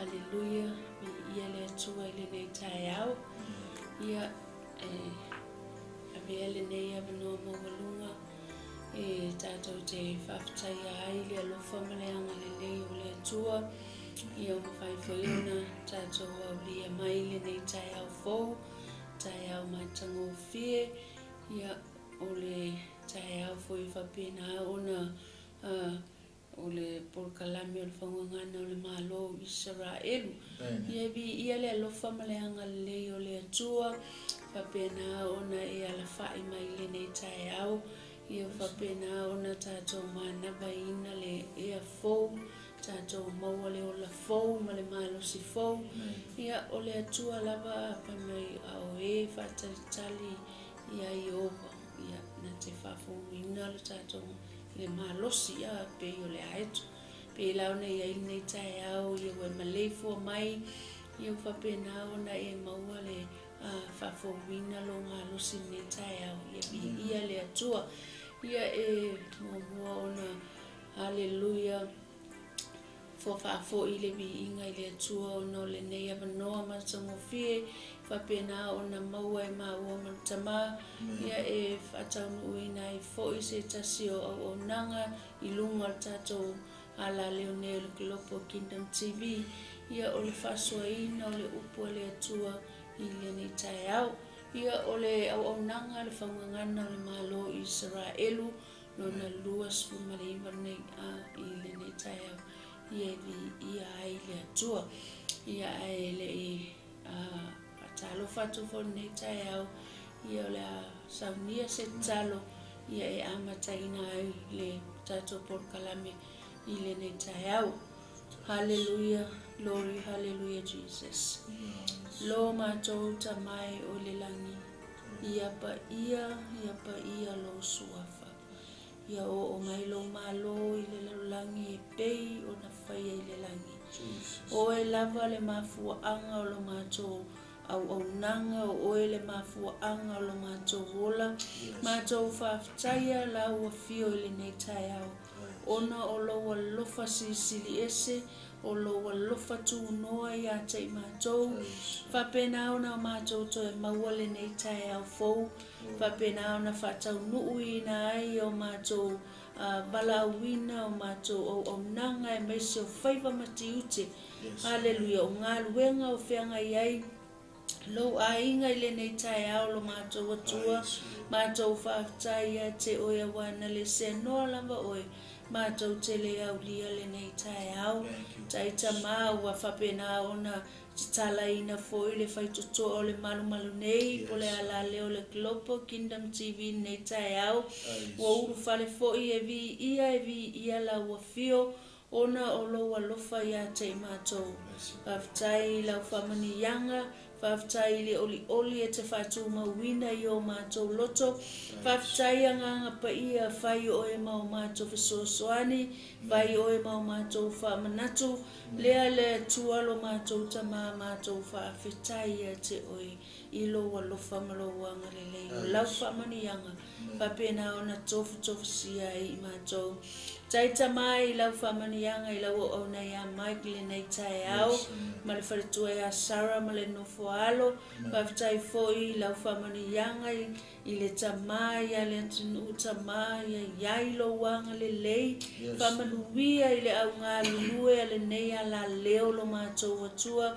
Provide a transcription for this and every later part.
Haleluia, viia le Atua i lenei taeao. Ia, e avea lenei avanoa maualuga e tatou te faafetaia ai le alofa ma le agalelei o le Atua. Ia ua mafai foi ona tatou aulia mai lenei taeao fou, taeao matagofie. Ia, o le taeao foi e faapena ona o le polokalame o le faugagana o le Malo o Isaraelu. Ia viia le alofa ma le agalelei o le Atua, faapena ona e alafai mai lenei taeao. Ia faapena ona tatou manavaina le ea fou, tatou maua le ola fou ma le malosi fou. Ia o le Atua lava fai mai a o e faatalitali ia Ieova, ia na te faafouina le tatou le malosi ia pei o le aeto. Pei la ona iai lenei taeao, ia ua e maleifua mai, ia ua faapena ona e maua le faafouina lou malosi lenei taeao. Ia viia le Atua. Ia e muamua ona haleluia faafoi le viiga i le Atua ona o lenei avanoa matagofie faapena ona maua e maua ma le Tamā, ia e faataunuuina ai foi se tasi o auaunaga i luga o le tatou alaleo nei o le Global Kingdom TV, ia o le faasoaina o le upu a le Atua i lenei taeao. Ia o le auaunaga le faugagana o le Malo o Isaraelu lona 29 lenei i lenei taeao, ia e viia ai le Atua. Ia ae le faatalofa atu foi lenei taeao, ia o le a saunia se tatalo ia e amataina ai le tatou polokalame i lenei taeao. Hallelujah, glory, hallelujah, Jesus. Lo matou Tamae o le lagi, ia paia, ia paia lou suafa. Ia oo mai lou Malo i le lalolagi e pei ona faia i le lagi. Oe lava le mafuaaga o lo matou auaunaga, o oe le mafuaaga o lo matou ola. Matou faafetaia lau afio i lenei taeao, ona o lou alofa silisili ese, o lou alofa tunoa ia te i matou. Faapena ona o matou toe maua lenei taeao fou, faapena ona faataunuuina ai o matou valaauina, o matou auaunaga aemaise o faiva ma tiute. Haleluia, o galuega o feagai ai lou aiga i lenei taeao lo matou Atua. Matou faafetai ia te oe aua na le seanoa lava oe, matou te le aulia lenei taeao. Taitama ua faapena ona tatalaina foi le faitotoa o le malumalu nei, po le alaleo le Global Kingdom TV lenei taeao. Ua ulufale foi e viia lau afio, ona o lou alofa ia te i matou. Faafetai i lau faamanuiaga, faafetai i le olioli e te faatumauina i o matou loto. Faafetai agaga paia, fai oe ma o matou fesoasoani, fai oe ma o matou faamanatu. Lea le Atua lo matou Tamā, matou faafetai ia te oe i lou alofa ma lou agalelei, o lau faamanuiaga faapena ona tofutofusia ai i matou. Taitama i lau faamanuiaga i lau auauna ia Mike lenei taeao, ma le faletua ia Sarah ma le nofo alo. Faafetai foi i lau faamanuiaga i le Tamā ia le atunuu Tamā, ia iai lou agalelei. Faamanuia i le augalulue a lenei alaleo lo matou Atua,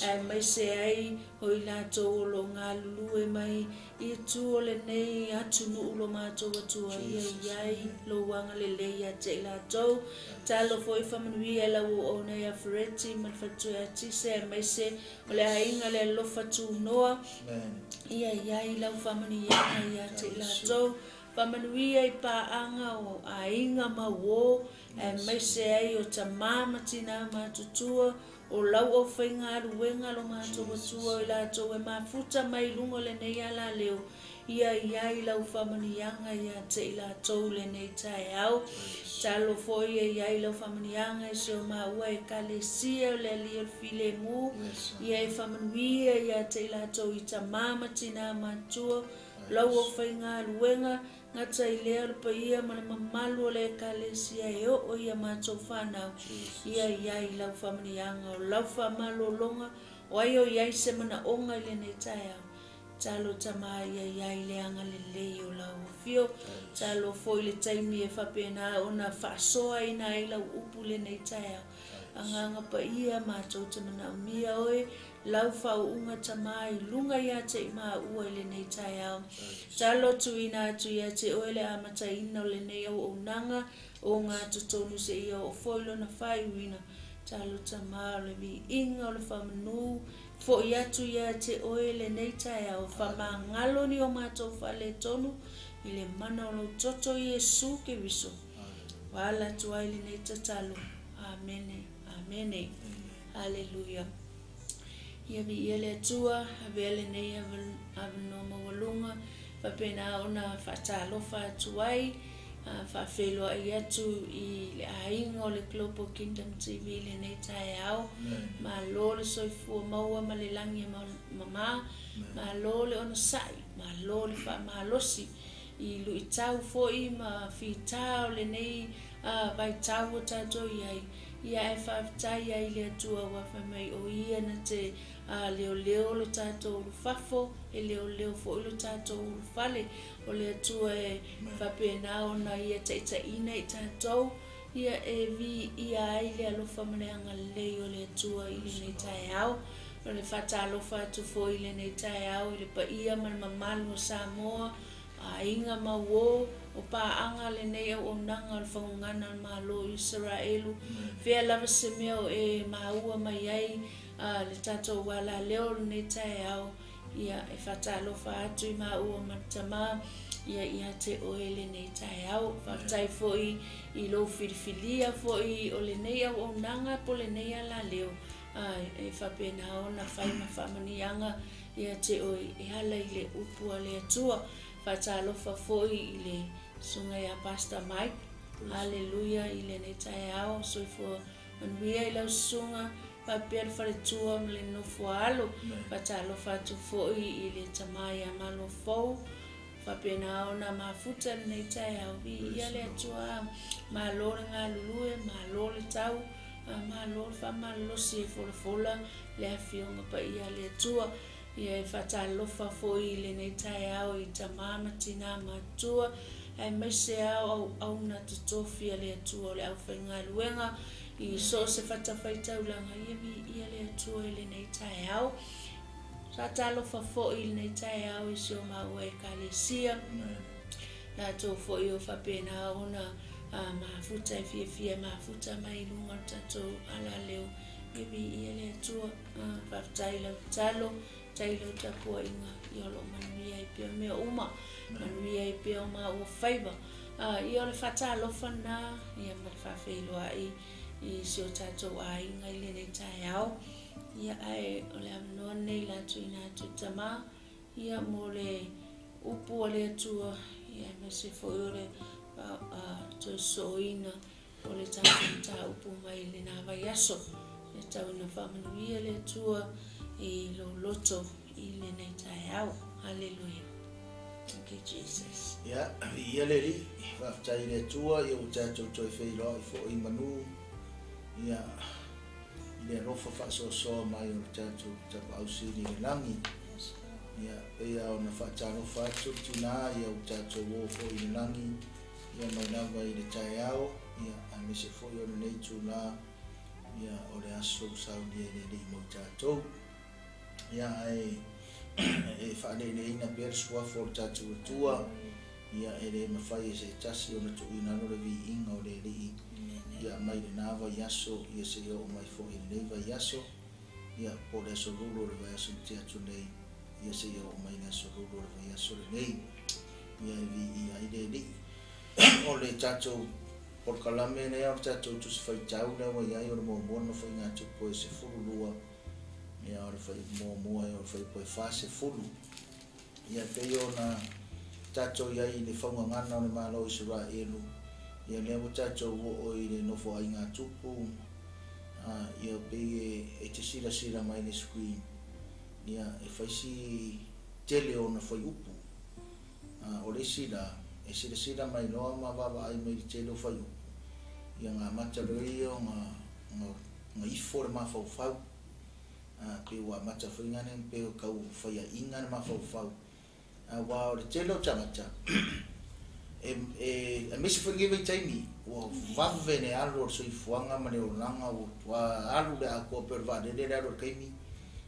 aemaise ai o i latou o lo galulue mai i tu o lenei atunuu lo matou Atua, ia iai lou agalelei ia te i latou. Talo foi faamanuia lau auauna ia Fereti ma le faletua ia Tise, aemaise o le aiga le alofa tunoa. Ia iai lau faamanuiaga ia te i latou. Faamanuia i paaga o aiga ma uo, aemaise ai o tamā ma tinā matutua, o lau aufaigaluega lo matou Atua, o i latou e mafuta mai i luga o lenei alaleo. Ia iai lau faamanuiaga ia te i latou lenei taeao. Talo foi ia iai lau faamanuiaga i se o maua ekalesia o le Alii o le Filemu. Ia e faamanuia ia te i latou i tamā ma tinā matua, Lau aufaigaluega, gata i lea o le paia ma le mamalu o le Ekalesia e oo i a matou fanau, ia i ai lau faamanuiaga o lau faamalologa, o ai o i ai se manaoga i lenei taeao. Talo Tama ia i ai le agalelei o lau afio. Talo foi le taimi e faapena ona faasoaina ai lau upu i lenei taeao. Agaga Paia, matou te manaomia oe, lau faauuga Tama i luga ia te i maua i lenei taeao. Talo tuuina atu ia te oe le amataina o lenei auaunaga o gatotonu seia oo foi lona faaiuina. Talo Tama o le viiga o le faamanu, foi atu ia te oe lenei taeao, faamagalo ni o matou faaletonu i le mana o lou toto Iesu Keriso. Ua ala atu ai lenei tatalo. Amene, amene. Aleluia. Ia viia le Atua, avea lenei avanoa maualuga, faapena ona faatalofa atu ai, faafeiloai atu i le aiga o le Global Kingdom TV lenei taeao. Malo le soifua maua ma le lagi e mama, malo le onosai, malo le faamalosi i luitau foi ma fita o lenei vaitau o tatou i ai. Ia ae faafetai ai le Atua ua fai mai o ia na te leoleo lo tatou ulufafo, e leoleo foi lo tatou ulufale. O le Atua e faapena ona ia taitaiina i tatou, ia e viia ai le alofa ma le agalelei o le Atua i lenei taeao. O le faatalofa atu foi i lenei taeao i le paia ma le mamalu o Samoa, aiga ma uō, o paaga lenei auaunaga o le Fagogana o le Malo o Isaraelu. Fea lava se mea o e maua mai ai le tatou alaleo o lenei taeao, ia e faatalofa atu i maua ma le Tama, ia ia te oe lenei taeao. Faafetai foi i lou filifilia foi o lenei auaunaga po o lenei alaleo, e faapena ona fai ma faamanuiaga ia te oe e ala i le upu a le Atua. Faatalofa foi i le susuga ia Pastor Mike. Haleluia i lenei taeao, soifua manuia i lau susuga, faapea le faletua ma le nofo a alo. Faatalofa atu foi i le tama ia Malofou, faapena ona mafuta lenei taeao. Viia le Atua, malo le galulue, malo le tau, malo le faamalolosi e folafola le afioga paia a le Atua. Ia e faatalofa foi i lenei taeao i tama ma tinā matutua, aemaise lava o auauna totofi a le Atua o le aufaigaluega i so o se fatafaitaulaga. Ia viia le Atua i lenei taeao. Faatalofa foi i lenei taeao i si o maua Ekalesia, latou foi o faapena ona mafuta e fiafia mafuta mai i luga o le tatou alaleo. Ia viia le Atua. Faafetai i lau tatalo, faafetai i lau tapuaiga, ia o lo o manuia ai pea mea uma, manuia ai pea o maua faiva. Ia o le faatalofa lena, ia ma le faafeiloai i si o tatou aiga i lenei taeao. Ia ae o le avanoa lenei i la tuuina atu i Tama, ia mo le upu a le Atua, ia aemaise foi o le toe sosooina o le tatou mataupu mai lena vaiaso. Ia tau ina faamanuia le Atua i lou loto i lenei taeao. Haleluia. Thank you Jesus. Ia, viia le Alii, faafetai i le Atua, ia ua tatou toe feiloai foi i manu, ia, i le alofa faasoasoa mai o le tatou Tapaau Sili i le lagi. Ia, pei lava ona faatalofa atu le tina, ia ua tatou o foi i le lagi, Ia mai lava i le taeao, ia, aemaise foi o lenei itula, ia, o le aso ua saunia e le Alii mo i tatou. Ia, ae e faaleleiina pea le suafa o le tatou Atua, ia, e le mafai e se tasi ona tuuina alo le viiga o le Alii, ia, mai lena vaiaso, ia, seia oo mai foi i lenei vaiaso, ia, po o le aso Lulu o le vaiaso na tea atu nei, ia, seia oo mai i le aso Lulu o le vaiaso lenei. Ia e viia ai le Alii. O le tatou polokalame lea o le tatou Tusi Faitau lea ua i ai o le muamua le Nofoaiga Tupu e 12, ia o le muamua o le fuaiupu e 40. Ia e pei ona tatou i ai i le faugagana o le Malo o Isaraelu, ia lea ua tatou oo i le Nofoaiga Tupu, ia pei e te silasila mai i le screen, ia e fai si tele ona fuaiupu. O le isi la, e silasila mai loa ma vaavaai mai i le tele o fuaiupu, ia na amata loa ia ona ifo le mafaufau. Pei ua amata foi lena pei o tau faiaina le mafaufau. Aua o le tele o tagata, aemaise foi lenei vaitaimi, ua vave le alu o le soifuaga ma le olaga, ua alu le atoa pei o le vaalele le alu o le taimi.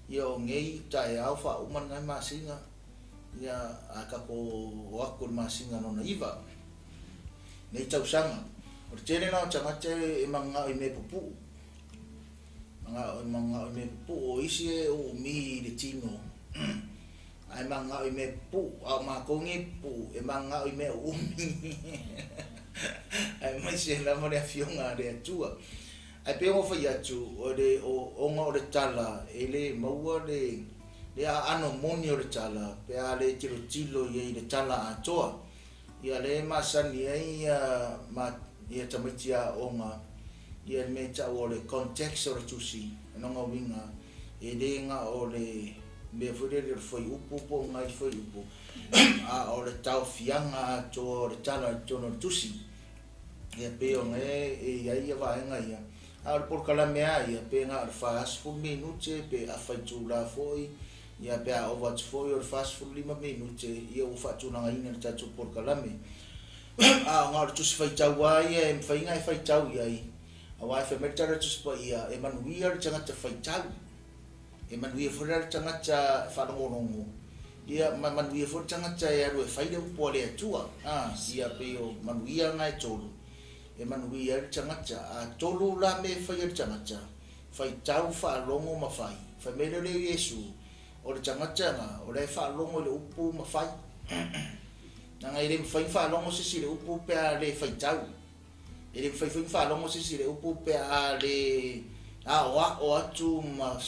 Ia o nei taeao faauma lena masina, ia a tatou o atu i le masina lona 9, nei tausaga. O le tele la o tagata e mananao i mea pupuu. Mananao i mea pupuu, o isi e uumi i le tino. Ae mananao i mea pupuu, a o matou nei pupuu, e mananao i mea uumi. Aemaise lava le afioga a le Atua. Ae pei ona fai atu, o le ona o le tala, e le maua le aano moni o le tala, pe a le tilotilo i ai i le tala atoa. Ia le masani ai ia tamaiti aoga, ia le mea tau o le context o le tusi, lona uiga, e le na o le mea foi lele o le fuaiupu po o nai fuaiupu, a o le taofiaga atoa o le tala i totonu o le tusi. Ia pei ona e i ai ia vaega ia. A o le polokalame lava ia, pe na o le 40 minute, pe afa itula foi, ia pe a ova atu foi o le 45 minute, ia ua faatulagaina le tatou polokalame. A o na o le tusi faitau lava ia e mafai ona e faitau i ai, aua e fai mai le tala o le Tusi Paia, e manuia le tagata faitau, e manuia foi la le tagata faalogologo, ia ma manuia foi le tagata e alu e fai le upu a le Atua. Ia pei o manuia na e tolu, e manuia ai le tagata. A tolu la mea e fai e le tagata, faitau, faalogo ma fai. Fai mai lea o Iesu, o le tagata na, o la e faalogo i le upu ma fai. Leaga e le mafai ona faalogo se isi i le upu pe a le faitau. E le mafai foi ona faalogo se isi i le upu pe a le aoao atu ma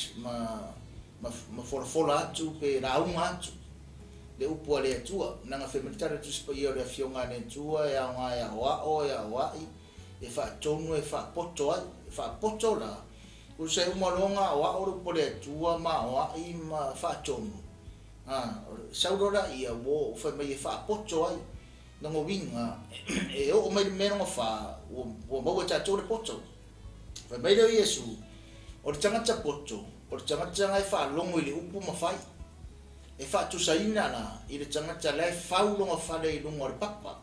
folafola atu pe lauga atu le upu a le Atua. Leaga fai mai le tala o le Tusi Paia o le afioga a le Atua e aoga e aoao, e aoai, e faatonu, e faapoto ai. E faapoto la, tusa e uma loa ona aoao le upu a le Atua ma aoai ma faatonu. Sau loa laia ua fai mai e faapoto ai. Lona uiga, e oo mai le mea lona fa, ua maua e tatou le poto. Fai mai lea o Iesu, o le tagata poto, o le tagata na e faalogo i le upu ma fai. E faatusaina la i le tagata la e fau lona fale i luga o le papa.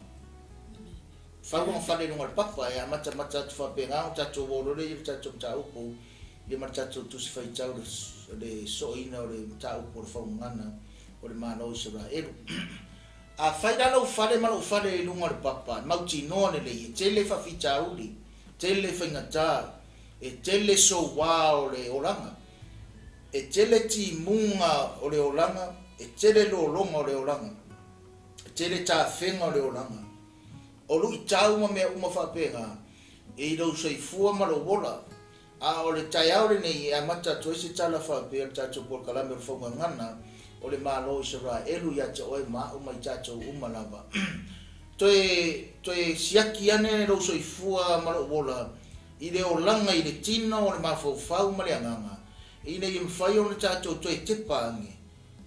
Fau lona fale i luga o le papa, e amatamata atu faapena o tatou o loa lea i le tatou mataupu, ia ma le tatou tusi faitau le soaina o le mataupu o le faugana o le Malo o Isaraelu. A fai la lau fale ma lou fale i luga o le papa, mautinoa lelei, e tele faafitauli, tele faigata, e tele soua o le olaga, e tele timuga o le olaga, e tele lologa o le olaga, e tele tafega o le olaga. O luitau ma mea uma faapena, e i lou soifua ma lou ola. A o le taeao lenei e amata atu ai se tala faapea o le tatou polokalame o le faugagana o le Malo o Isaraelu ia te oe ma au ma i tatou uma lava. Toe siaki ane lou soifua ma lou ola i le olaga i le tino o le mafaufau ma le agaga, ina ia mafai ona tatou toe tepa ane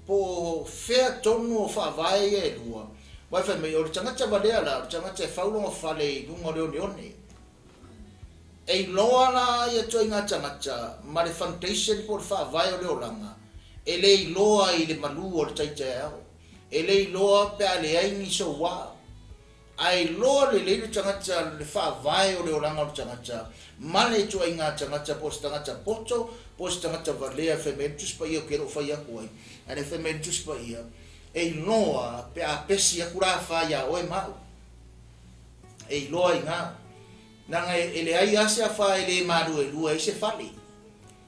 po o fea tonu o faavae ia e lua. Aua fai mai o le tagata valea la, o le tagata e fau lona fale i luga o le oneone. E iloa la ia ituaiga tagata ma le foundation po o le faavae o le olaga, e le iloa i le malu o le taitaeao, e le iloa pe a leai ni soua. Ae iloa lelei le tagata le faavae o le olaga o le tagata ma le ituaiga tagata, po o se tagata poto, po o se tagata valea. Fai mai le Tusi Paia o ke loo fai atu ai, ae le fai mai le Tusi Paia, e iloa pe a pesi atu la afa ia oe ma au. E iloa i ngā. Leaga e leai lava se afa e le maluelue ai se fale.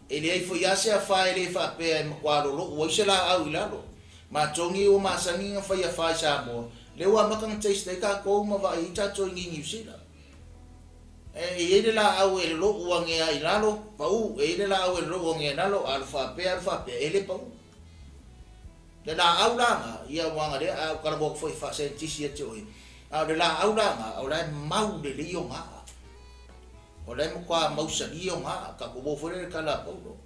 E leai foi lava se afa e le faapea e matua lolou ai se laau i lalo. Matogi ua masani na fai afa i Samoa, lea ua amata ona taste ai tatou ma vaai ai tatou i Niu Sila. E i ai le laau e lolou ane ai i lalo, pau, e i ai le laau e lolou ane ai i lalo, alu faapea, alu faapea, e le pau. Le laau la na, ia ua na lea, a o talanoa atu foi faasaienitisi ia te oe, a o le laau la na, o la e mau lelei ona aa. O la e matua mausali ona aa, tatou uo foi lea i le tala a Paulo.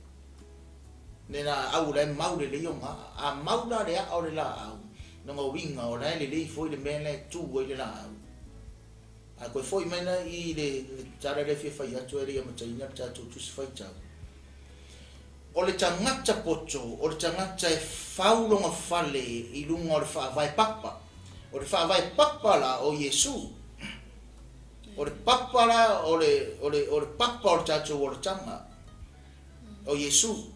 Le laau o la e mau lelei ona aa. A mau la le aa o le laau, Lona uiga o la e lelei foi le mea la e tu ai le laau. Ae toe foi mai la i le tala lea e fia fai atu e le i amataina le tatou Tusi Faitau. O le tagata poto, o le tagata e fau lona fale i luga o le faavae papa. O le faavae papa la o Iesu. O le papa la o le, o le, o le papa o le tatou olataga, o Iesu.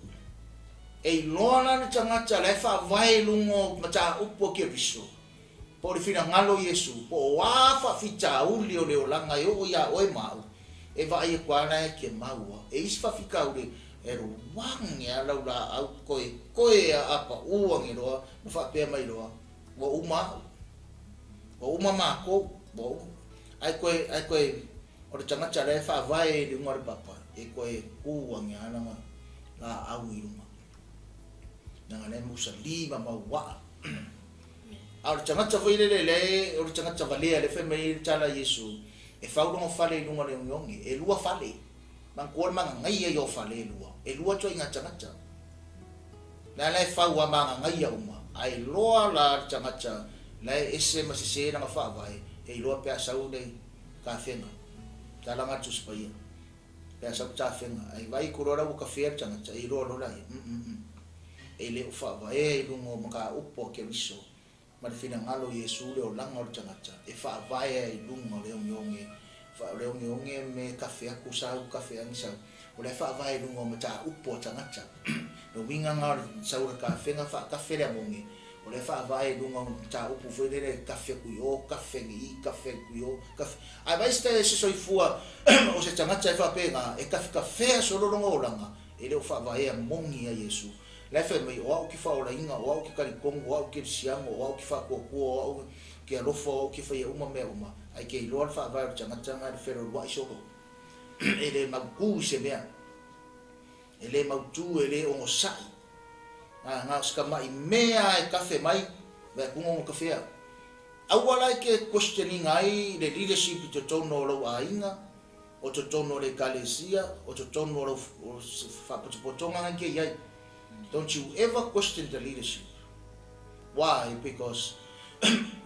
E iloa la le tagata la e faavae i luga o mataupu a Keriso, po o le finagalo o Iesu, po o a faafitauli o le olaga e oo iā oe ma au, e vaai atu lava la e te maua. E isi faafitauli e luage lava lau laau koekoe a apaʻu ane loa ma faapea mai loa, ua uma au, ua uma makou, ua uma. Ae toe, ae toe, o le tagata la e faavae i luga o le papa, e toe tu ane lava lana laau i luga. Leaga la e mausali ma mauaa. A o le tagata foi lele lea e, o le tagata valea lea e fai mai ai le tala a Iesu, e fau lona fale i luga o le ogeoge. E lua fale. Manatua le magagaia ia o fale e lua. E lua ituaiga tagata. Lea la e fau a magagaia uma, ae iloa la le tagata la e ese ma sese lana faavae, e iloa pe a sau le tafega. Tala na Tusi Paia. Pe a sau le tafega, ae vaai atu loa la ua kafea le tagata, e iloa loa laia. Mm-mm. E le o faavaea i luga o mataupu a Keriso ma le finagalo o Iesu le olaga o le tagata e faavae ai i luga o le ogeoge, o le ogeoge me kafe atu sau, kafe agi sau, o la e faavae i luga o mataupu a tagata. Le uiga na o le sau o le kafega faakafe le amoge, o la e faavae i luga o mataupu foi lele kafe atu i o, kafe agi i, kafe atu i o, kafe. Ae vaai se soifua o se tagata e faapena, e kafekafea solo lona olaga, e le o faavaea moni a Iesu. La e fai mai, o au ke faaolaina, o au ke talitonu, o au ke kerisiano, o au ke faatuatua, o au ke alofa, o au ke faia uma mea uma, ae ke iloa le faavae o le tagata na e le feloaloai solo. E le mautū i se mea. E le mautū, e le onosai. Na, na o se tama'i mea e kafe mai, vae atu ona kafea. Aua la e ke questioning ai le leadership i totonu o lou aiga, o totonu o le ekalesia, o totonu o lau faapotopotoga na e ke i ai. Don't you ever question the leadership. Why? Because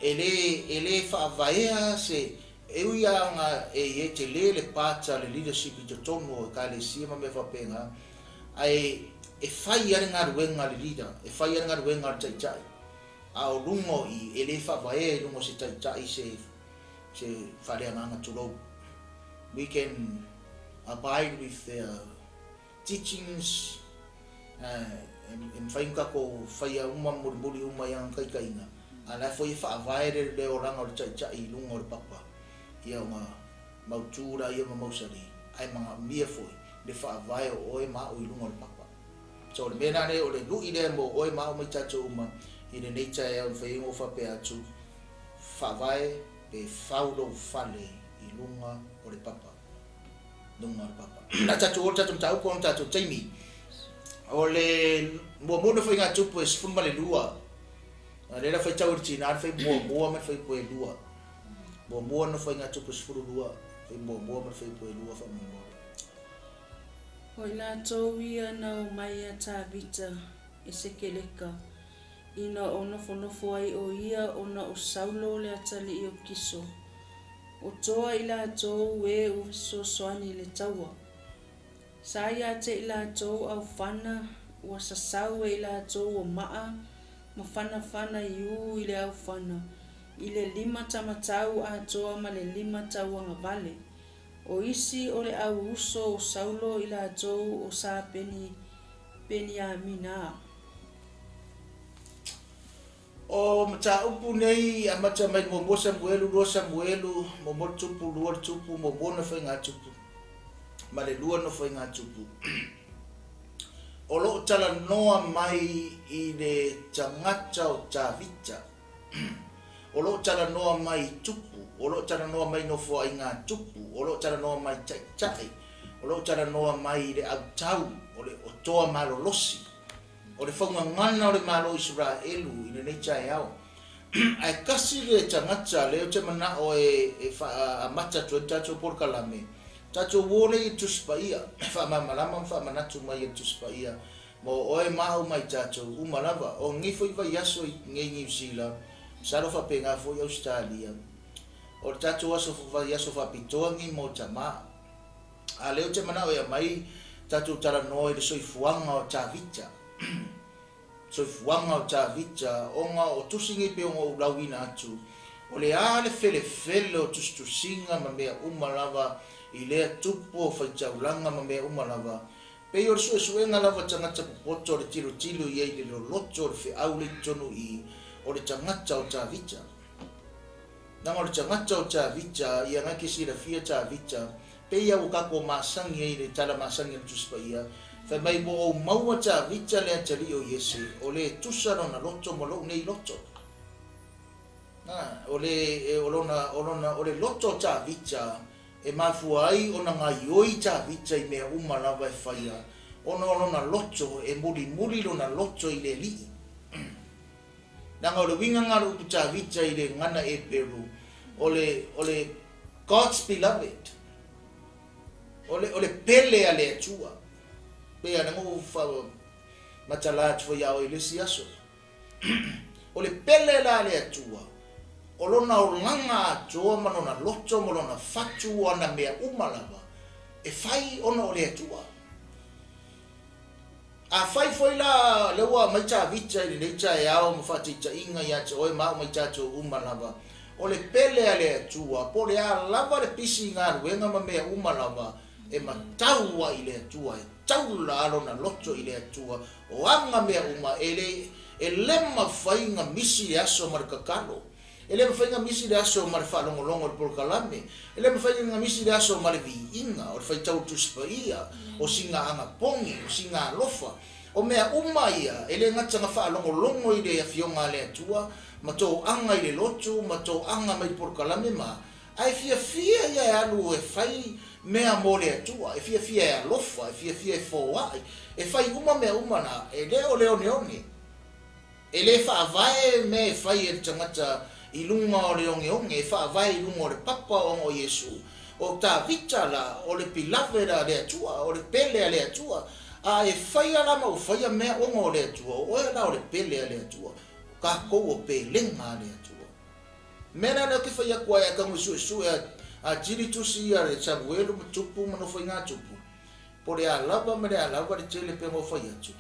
e le, e le faavaea se, e ui lava ona e i ai tele le part a le leadership i totonu o ekalesia ma mea faapena, ae e fai lava le galuega a le leader, e fai lava le galuega a le taitai. A o luga o i, e le faavaea i luga o se taitai se, se faaleagaga tulou. We can abide with their teachings, e mafai ona tatou faia uma ma mulimuli uma i ana taitaiga, a o la e foi e faavae le le olaga o le taitai i luga o le papa, ia ona mautū laia ma mausali, ae manaomia foi le faavae o oe ma au i luga o le papa. So o le mea lena lea, o le lu'i lea mo oe ma au ma i tatou uma i lenei taeao e mafai ai ona ou faapea atu, faavae pe fau lou fale i luga o le papa. Luga o le papa. Na tatou o le tatou mataupu ona tatou taimi. O le muamua na faiga tupu e 12. A lea la faitau e le tina le fai muamua ma le fai poe lua. Muamua na faiga tupu e 12, fai muamua ma le fai poe lua faamolemole. O i latou ia na omai ia Tavita e Sekeleka, ina o nofonofo ai ʻo ia ona o Saulo le atalii o Kiso. O toa i latou e ua fesoasoani i le taua. Sa iā te i latou aufana ua sasau e i latou o maa ma fanafana i ū i le aufana, i le lima tamatau atoa ma le lima tauagavale. O isi o le au uso o Saulo i latou o sa Peni, Peniamina. O mataupu nei amata mai muamua Samuelu, lua Samuelu, muamua le tupu, lua le tupu, muamua na faigatupu, ma le lua na faigatupu. O loo talanoa mai i le tagata o Tavita. O loo talanoa mai i tupu, o loo talanoa mai i nofoaiga tupu, o loo talanoa mai i taitai, o loo talanoa mai i le autau o le otoa malolosi, o le faugagana o le Malo o Isaraelu i lenei taeao. Ae tasi le tagata lea ou te manao e faaamata atu ai le tatou polokalame, tatou o lea i le Tusi Paia, e faamalamalama ma faamanatu mai e le Tusi Paia mo oe ma au ma i tatou uma lava. O lenei foi vaiaso i nei Niu Sila, Masalo faapena foi Ausetalia. O le tatou aso vaiaso faapitoa lenei mo tamā. A lea ou te manao e aumai tatou talanoa i le soifuaga o Tavita. Soifuaga o Tavita, ona o tusi nei pei ona ou lauina atu, o le a le felefele o tusitusiga ma mea uma lava i lea tupu o faitaulaga ma mea uma lava, pei o le suesuega lava tagata popoto o le tilotilo i ai i le loloto o le feau lea i totonu i i, o le tagata o Tavita. Leaga o le tagata o Tavita, ia na te silafia Tavita, pei lava ua tatou masani ai i le tala masani a le Tusi Paia, fai mai, Ua ou maua Tavita le atalii o Iese, o le tusa lona loto ma lou nei loto. Na, o le, o lona, o lona, o le loto o Tavita e mafua ai ona gaioi Tavita i mea uma lava e faia, ona o lona loto e mulimuli lona loto i le Alii. Leaga o le uiga lena o le upu Tavita i le gagana Eperu, o le, o le God's beloved. O le, o le pele a le Atua. Pei lava ona ou faamatala atu foi ia oe i le isi aso. O le pele la a le Atua, o lona olaga atoa ma lona loto ma lona fatu o ana mea uma lava, e fai ona o le Atua. Afai foi la lea ua aumai Tavita i lenei taeao ma faataitaiga ia te oe ma au ma i tatou uma lava, o le pele a le Atua, po o le a lava le pisi i galuega ma mea uma lava, e matau ai i le Atua, e taula a lona loto i le Atua, o aga mea uma, e le, e le mafai ona misi le aso ma le tatalo. E le mafai ona misi le aso ma le faalogologo i le polokalame. E le mafai ona misi le aso ma le viiga, o le faitau o le Tusi Paia, o sina anapogi, o sina alofa. O mea uma ia, e le gata na faalogologo i le Afioga a le Atua, ma toaga i le lotu, ma toaga mai le polokalame ma, ae fiafia ia e alu e fai mea mo le Atua, e fiafia e alofa, e fiafia e foai, e fai uma mea uma na, e le o le oneone. E le faavae mea e fai e le tagata i luga o le ogeoge, e faavae i luga o le papa ona o Iesu. O Tavita la, o le beloved a le Atua, o le pele a le Atua. A e faia la ma ua faia mea ona o le Atua, o oe la o le pele a le Atua, o kakou o pelega a le Atua. Mea la lea ou te fai atu ai, a tago i suesue a tili tusi ia le Samuelu ma Tupu ma Nofoaiga Tupu, Po le a lava ma le a lava le tele pe gofai atu,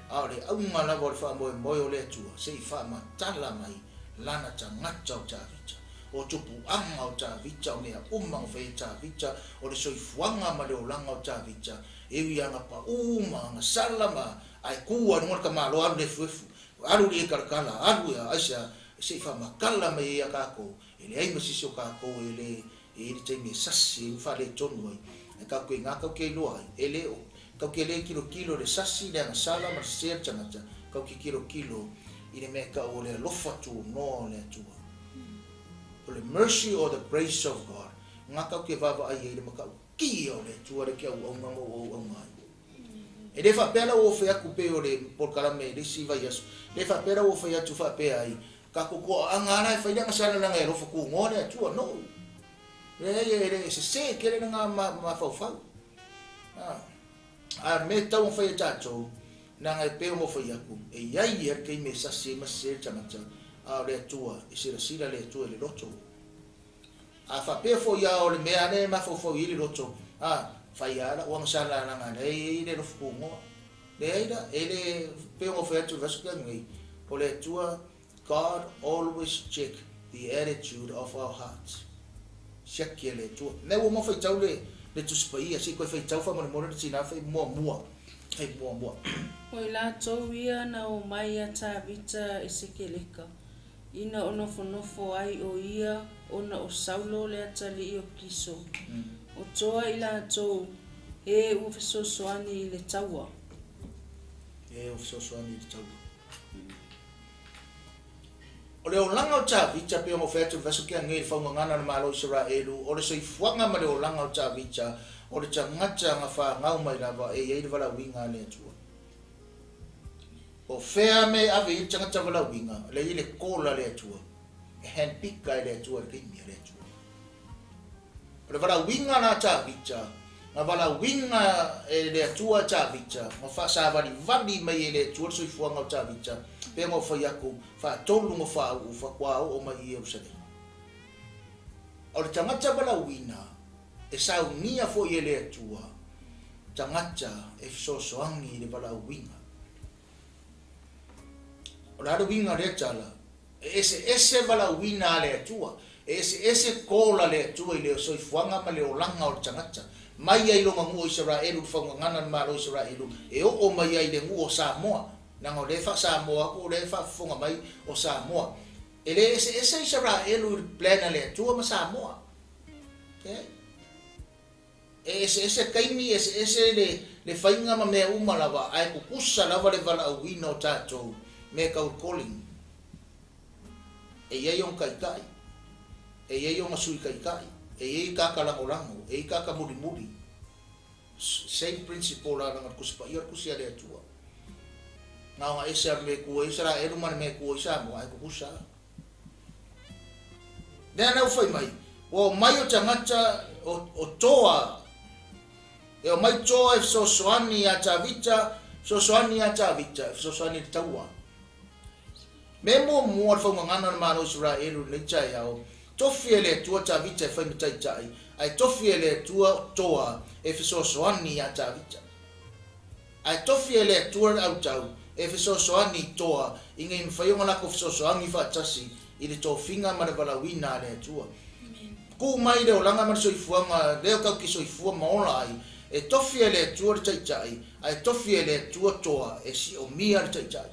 a o le auga lava o le faamoemoe o le Atua se i faamatala mai lana tagata o Tavita, o tupuaga o Tavita, o mea uma na fai e Tavita, o le soifuaga ma le olaga o Tavita, e ui ana paʻū ma ana sala ma ae kū a luga le tamaloa alu le efuefu, alu le ekalatala, alu e aisea se i faamatala mai ai ia tatou, e leai ma se isi o tatou e le E i ai le taimi e sasi ai ma faaletonu ai, ae tatou te iga tatou te iloa ai, e le o, tatou te le tilotilo i le sasi, le agasala ma le sese o le tagata, tatou te tilotilo i le mea e tau o le alofa tunoa o le Atua. O le mercy or the grace of God, na tatou te vaavaai ai i le matautia o le Atua lea e te auauna ma ua auauna ai. E le faapea la ua fai atu pei o le polokalame i le isi vaiaso, e le faapea la ua fai atu faapea ai, tatou toaaga la e fai le agasala leaga e alofa tunoa le Atua. No. Leai, e le sese tele lena mafaufau. A o le mea e tatau ona fai e tatou, leaga e pei ona ou fai atu, e i ai lava le taimi e sasi ai ma sese le tagata, a o le Atua, e silasila le Atua i le loto. A faapea foi a o le mea lea e mafaufau i ai le loto, a, fai a lau agasala leaga lea e i ai le alofa tunoa. Leai la, e le, pei ona fai atu i le vaiaso talu nei, o le Atua, God always check the attitude of our hearts. Siaki e le Atua. Mea ua uma faitau le, le Tusi Paia, se i toe faitau faamolemole le tina fai muamua, fai muamua. O i latou ia na omai ia Tavita i Sekeleka, Ina o nofonofo ai ʻo ia ona o Saulo le atalii o Kiso, o toa i latou e ua fesoasoani i le taua. E ua fesoasoani i le taua. O le olaga o Tavita, pei ona ou fai atu i le vaiaso tea nei i le faugagana a le Malo o Isaraelu, o le soifuaga ma le olaga o Tavita, o le tagata na fanau mai lava e i ai le valaauina a le Atua. O fea mea e ave i ai le tagata valaauina, lea e i ai le call a le Atua, e handpick e le Atua i le taimi a le Atua. O le valaauina la a Tavita, Na valaauina e le Atua Tavita, ma faasavalivali mai e le Atua le soifuaga o Tavita, pei ona ou fai atu, faatolu ona faauu faatoa oo mai i Ierusalema. O le tagata valaauina, e saunia foi e le Atua tagata e fesoasoani i le valaauina. O le a le uiga o lea tala? E eseese valaauina a le Atua, e eseese call a le Atua i le soifuaga ma le olaga o le tagata. Mai ai lona nuu o Isaraelu, le faugagana le Malo o Isaraelu, e oo mai ai le nuu o Samoa. Leaga o lea e faa-Samoa atu, o lea e faafofoga mai o Samoa. E le eseese Isaraelu i le plan a le Atua ma Samoa. Okay? E eseese taimi, eseese le faiga ma mea uma lava, ae tutusa lava le valaauina o tatou mea tau calling. E i ai ona taitai, e i ai ona sui taitai, e i ai tagata lagolago, e i ai tagata mulimuli. Same principle la leaga o le Tusi Paia o le Tusi a le Atua. Na ona ese lava le mea e tu ai Isaraelu ma le mea e tu ai Samoa, ae tutusa lava. Lea na ua fai mai, ua omai o tagata o toa, e omai toa e fesoasoani ia Tavita, fesoasoani ia Tavita, e fesoasoani i le taua. Mea muamua o le faugagana o le Malo o Isaraelu i lenei taeao, tofi e le Atua Tavita e fai ma taitai, ae tofi e le Atua toa e fesoasoani ia Tavita. Ae tofi e le Atua le autau e fesoasoani i toa ina ia mafai ona latou fesoasoani faatasi i le tofiga ma le valaauina a le Atua. Tuu mai le olaga ma le soifuaga lea tatou te soifua ma ola ai, e tofi e le Atua le Taitai, ae tofi e le Atua toa e siomia le Taitai.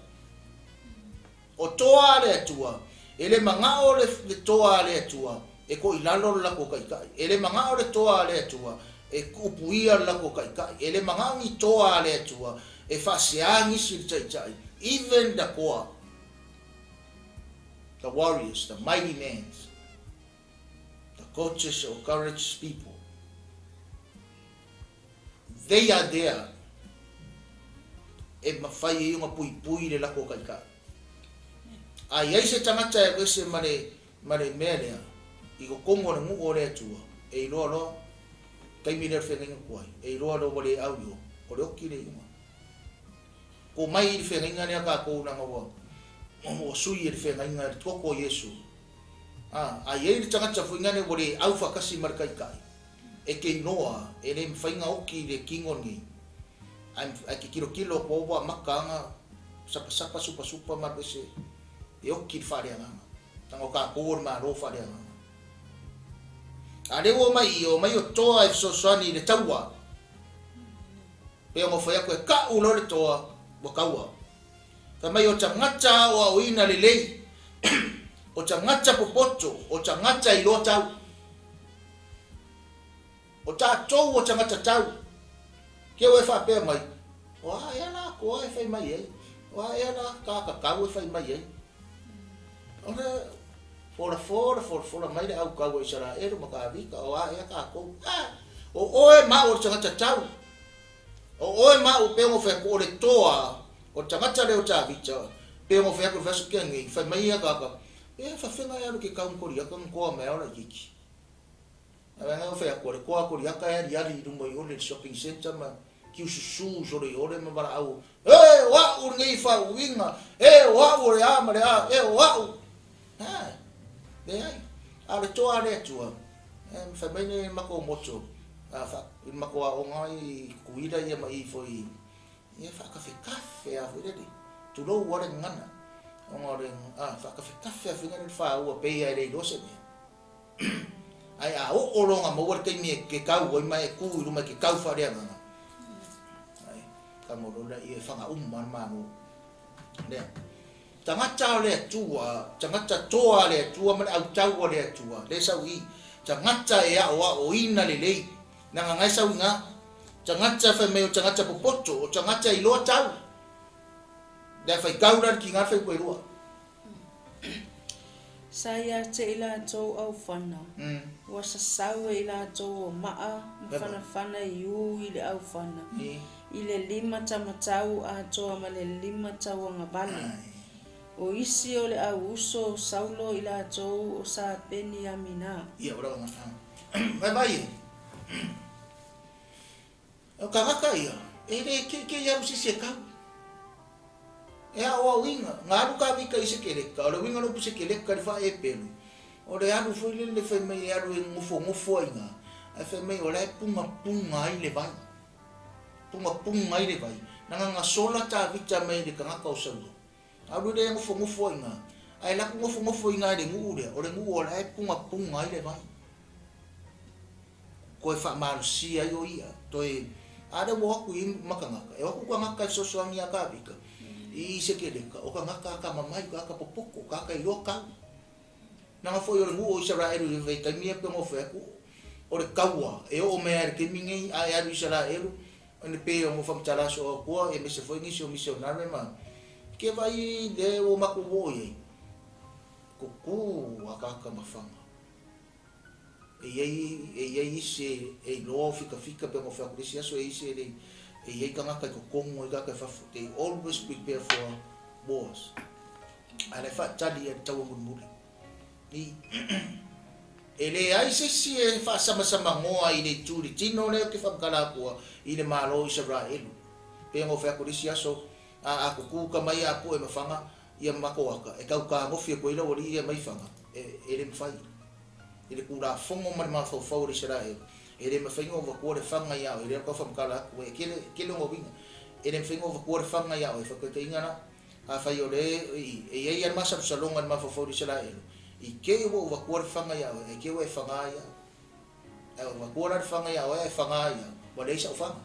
O toa a le Atua, e le manao le toa a le Atua e toilalo le latou Taitai. E le manao le toa a le Atua e tuupuia le latou Taitai. E le manao ni toa a le Atua e faasea nisi i le Taitai. Even the toa, the warriors, the mighty men, the coaches or courage people, they are there e mafai ai ona puipui le latou Taitai. A i ai se tagata e alu ese ma le mea lea i totonu o le nuu o le Atua, e iloa loa taimi lea o le feagaiga tuai, e iloa loa ua le au i o, o le oti le iuga. Ko mai i le feagaiga lea tatou leaga ua sui e le feagaiga i le toto o Iesu. A i ai le tagata foi lea ua le au faatasi ma le Taitai, e te iloa e le mafai ona oti i le tino lenei. Ae te tilotilo atu ua amata ona sapasapa supasupa ma alu ese e oti le faaleagaga. Leaga o tatou o le Malo faaleagaga. A lea ua omai i, omai o toa e fesoasoani i le taua. Pe ona fai atu e ka'u loa le toa, ua taua. Fai mai o tagata aoaoina lelei, o tagata popoto, o tagata iloa tau. O tatou o tagata tau. Ke ua e faapea mai, o a ea la koa e fai mai ai, o a ea la kakakau e fai mai ai. O le fola fola fola fola mai le au tau a Isaraelu ma Tavita, o a ea tatou. O oe ma o le tagata tau. O oe ma o pe o fai atu o le toa, o le tagata lea o Tavita, pe o fai atu le faso kia nei, fai mai ia kaka, e whawhenga e alu ke kaunga kori aka ngoa mai aola kiki. A venga o fai atu, le koa kori aka e ali ali i luma i ole le shopping center ma kiususu solo i ole ma wala au. E o au nei whauinga, e o au o le a ma le a, e o au. Ha, le ai. A le toa le atua, e fai mai ne mako moto, a fa, i mako a onga i kuila ia ma i foi, ia whaakafe kafe a foi lele. Tulou wale ngana. Onga le, a whaakafe kafe a foi ngana le whaua pe ia le iloa se mea. Ai a o o longa maua le taimi e ke kau oi mai e ku i luma ke kau wharea nganga. Ai, ka ngoro le i e whanga umma le mano. Lea. Tagata o le Atua, tagata toa le Atua ma le autau o le Atua. Le sau i, tagata e ao a o ina le lei. Nanga ngai sau inga. Tagata fai mai o tagata popoto, o tagata i loa tau. Lea fai kau la ki ngā fai koe rua. Sa ia te i latou aufana. Ua sasau e i latou o maa ma fanafana i u i le aufana. I le 5 tamatau atoa ma le 5 tauagavale. O isi o le au uso o Saulo i latou o sa Peniamina. Ia, ora ngā. Vai vai. O tagata ia, e le keikei alu se isi e kau. E aoaoina, na alu Kavika i Sekeleka, o le uiga o le upu Sekeleka i le faaepelu, o le alu foi lele fai mai e alu e nofonofo ai i ina, ae fai mai o la e pugapuga ai le vai. Pugapuga ai le vai. Leaga na sola Tavita mai le tagata o Saulo, alu lea e nofonofo ai i ina, ae alu atu nofonofo i ina i le nuu lea, o le nuu o la e pugapuga ai le vai. Toe faamalosia ai o ia, toe, a lea ua o atu i ai ma tagata, e o atu tagata e fesoasoani ia Tavita i Sekeleka, o tagata atamamai, o tagata popoto, o tagata iloa tau. Leaga foi o le nuu o Isaraelu i le vaitaimi ia pei ona ou fai atu, o le taua e oo mai lava i le taimi nei, a e alu i Isaraelu, e pei ona ou faamatala soo atua, aemaise foi nisi o misionare ma ke vaai lea ua matou oo i ai, tutu akaaka ma faga. E i ai, e i ai isi e iloa o fikafika pei ona ou fai atu i le isi aso, e i ai isi e le, e i ai tagata i totonu, e i ai tagata i fafo, they always prepare for wars. A o la e faatali ia le taua mulimuli. I, e leai se isi e faasamazamanoa i le itu i le tino lea ou te faamatala atua i le Malo o Isaraelu. Pei ona ou fai atu i le isi aso, a, a tutu tama ia a Pue ma Faga, ia ma matou ata, e tau tagofi atu ai le aualii ia mai Faga, e, e le mafai. I le Tulafono ma le mafaufau o le Isaraelu, e le mafai ona ou avatua le faga ia oe, lea tau faamatala atu, e tele, tele ona uiga. E le mafai ona ou avatua le faga ia oe, faataitaiga la, afai o le, i, e i ai lava le masalosaloga i le mafaufau o le Isaraelu, i te i ua ou avatua le faga ia oe, ae te i ua e faga ai au. Ae ua avatua la le faga ia oe ae faga ai au, ua leai sau faga.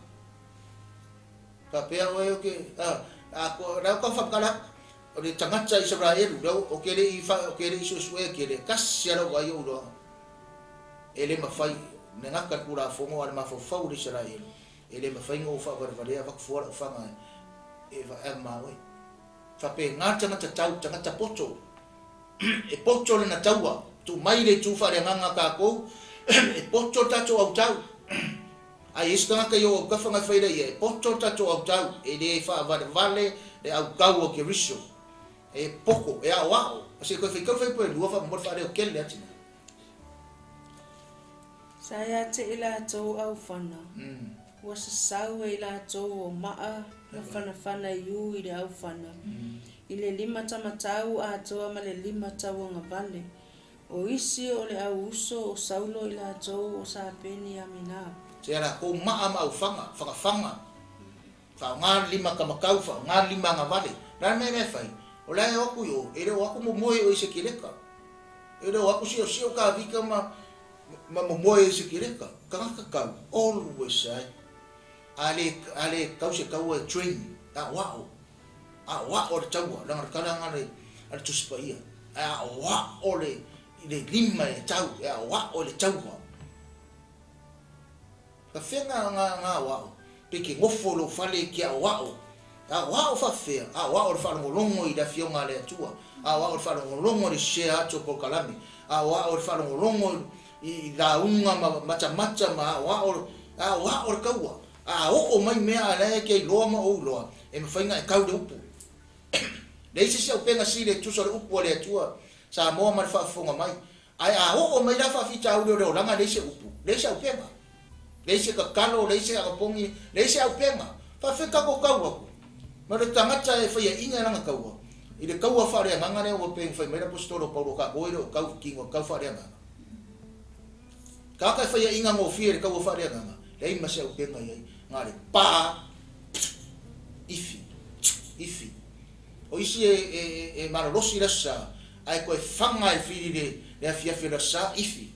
Faapea oe ou te, a, a, la e tau faamatala atu, O le tagata Isaraelu, lea ou te le i ou te le i suesuea tele, tasi lava lau vaai ou iloa e le mafai, le gata le Tulafono a le mafaufau o le Isaraelu, e le mafai ona ou faavalevalea avatu fua lau faga e vaea ma oe. Faapena le tagata tau, tagata poto, e poto lana taua, tuu mai le itu faaleagaga a tatou, e poto le tatou autau. A i ai se tagata i ou autafa na e fai lea ia, e poto le tatou autau, e le faavalevale le autau o Keriso. E poto, e aoao. A se i toe faitau fai poe lua faamolemole faaleo tele lea tina. Sa ia te i latou aufana, ua sasau e i latou o maa ma fanafana i u i le aufana, i le limatamatau atoa ma le limatauagavale. O isi o le au uso o Saulo i latou o Sa Peniamina. Se a latou maa ma aufaga, fagafaga, faaaoga le lima kamakau, faaaoga le lima agavale. O le a le mea lea e fai? O la e o atu i o, e le o atu momoe o i Sekeleka. E le o atu siosio Kavika ma, ma momoe i Sekeleka. Tagata kau, always ai. A le, a le kau se kaua e train, aoao. Aoao le taua, leaga le tala lena a le Tusi Paia, e aoao le le lima e tau, e aoao le taua. Faafefea nga nga nga aoao? Pe ke nofo i lou fale e ke aoao. Aoao faafefea? Aoao le faalogologo i le Afioga a le Atua. Aoao le faalogologo i le share atu o polokalame. Aoao le faalogologo i lauga ma matamata ma aoao aoao le taua. A oo mai mea a la e te iloa ma ou iloa, e mafai na e kau le upu. Leai se isi aupega sili e tusa o le upu a le Atua, Samoa ma le faafofoga mai. Ae a oo mai la faafitauli o le olaga leai se upu, leai se aupega. Leai se tatalo, leai se agapogi, leai se aupega. Faafefea tatou tau atu? Ma le tagata e faiaina i lana taua, i le taua faaleagaga lea ua pei ona fai mai le Aposetolo o Paulo o tatou e le o tau i tino, tau faaleagaga. Tagata e faiaina gofie i le taua faaleagaga, leai ma se aupega i ai, na o le pa, ifi, ifi. O isi e, e, e malolosi i le aso Sa, ae toe faga e fili le, le afiafi o le aso Sa, ifi.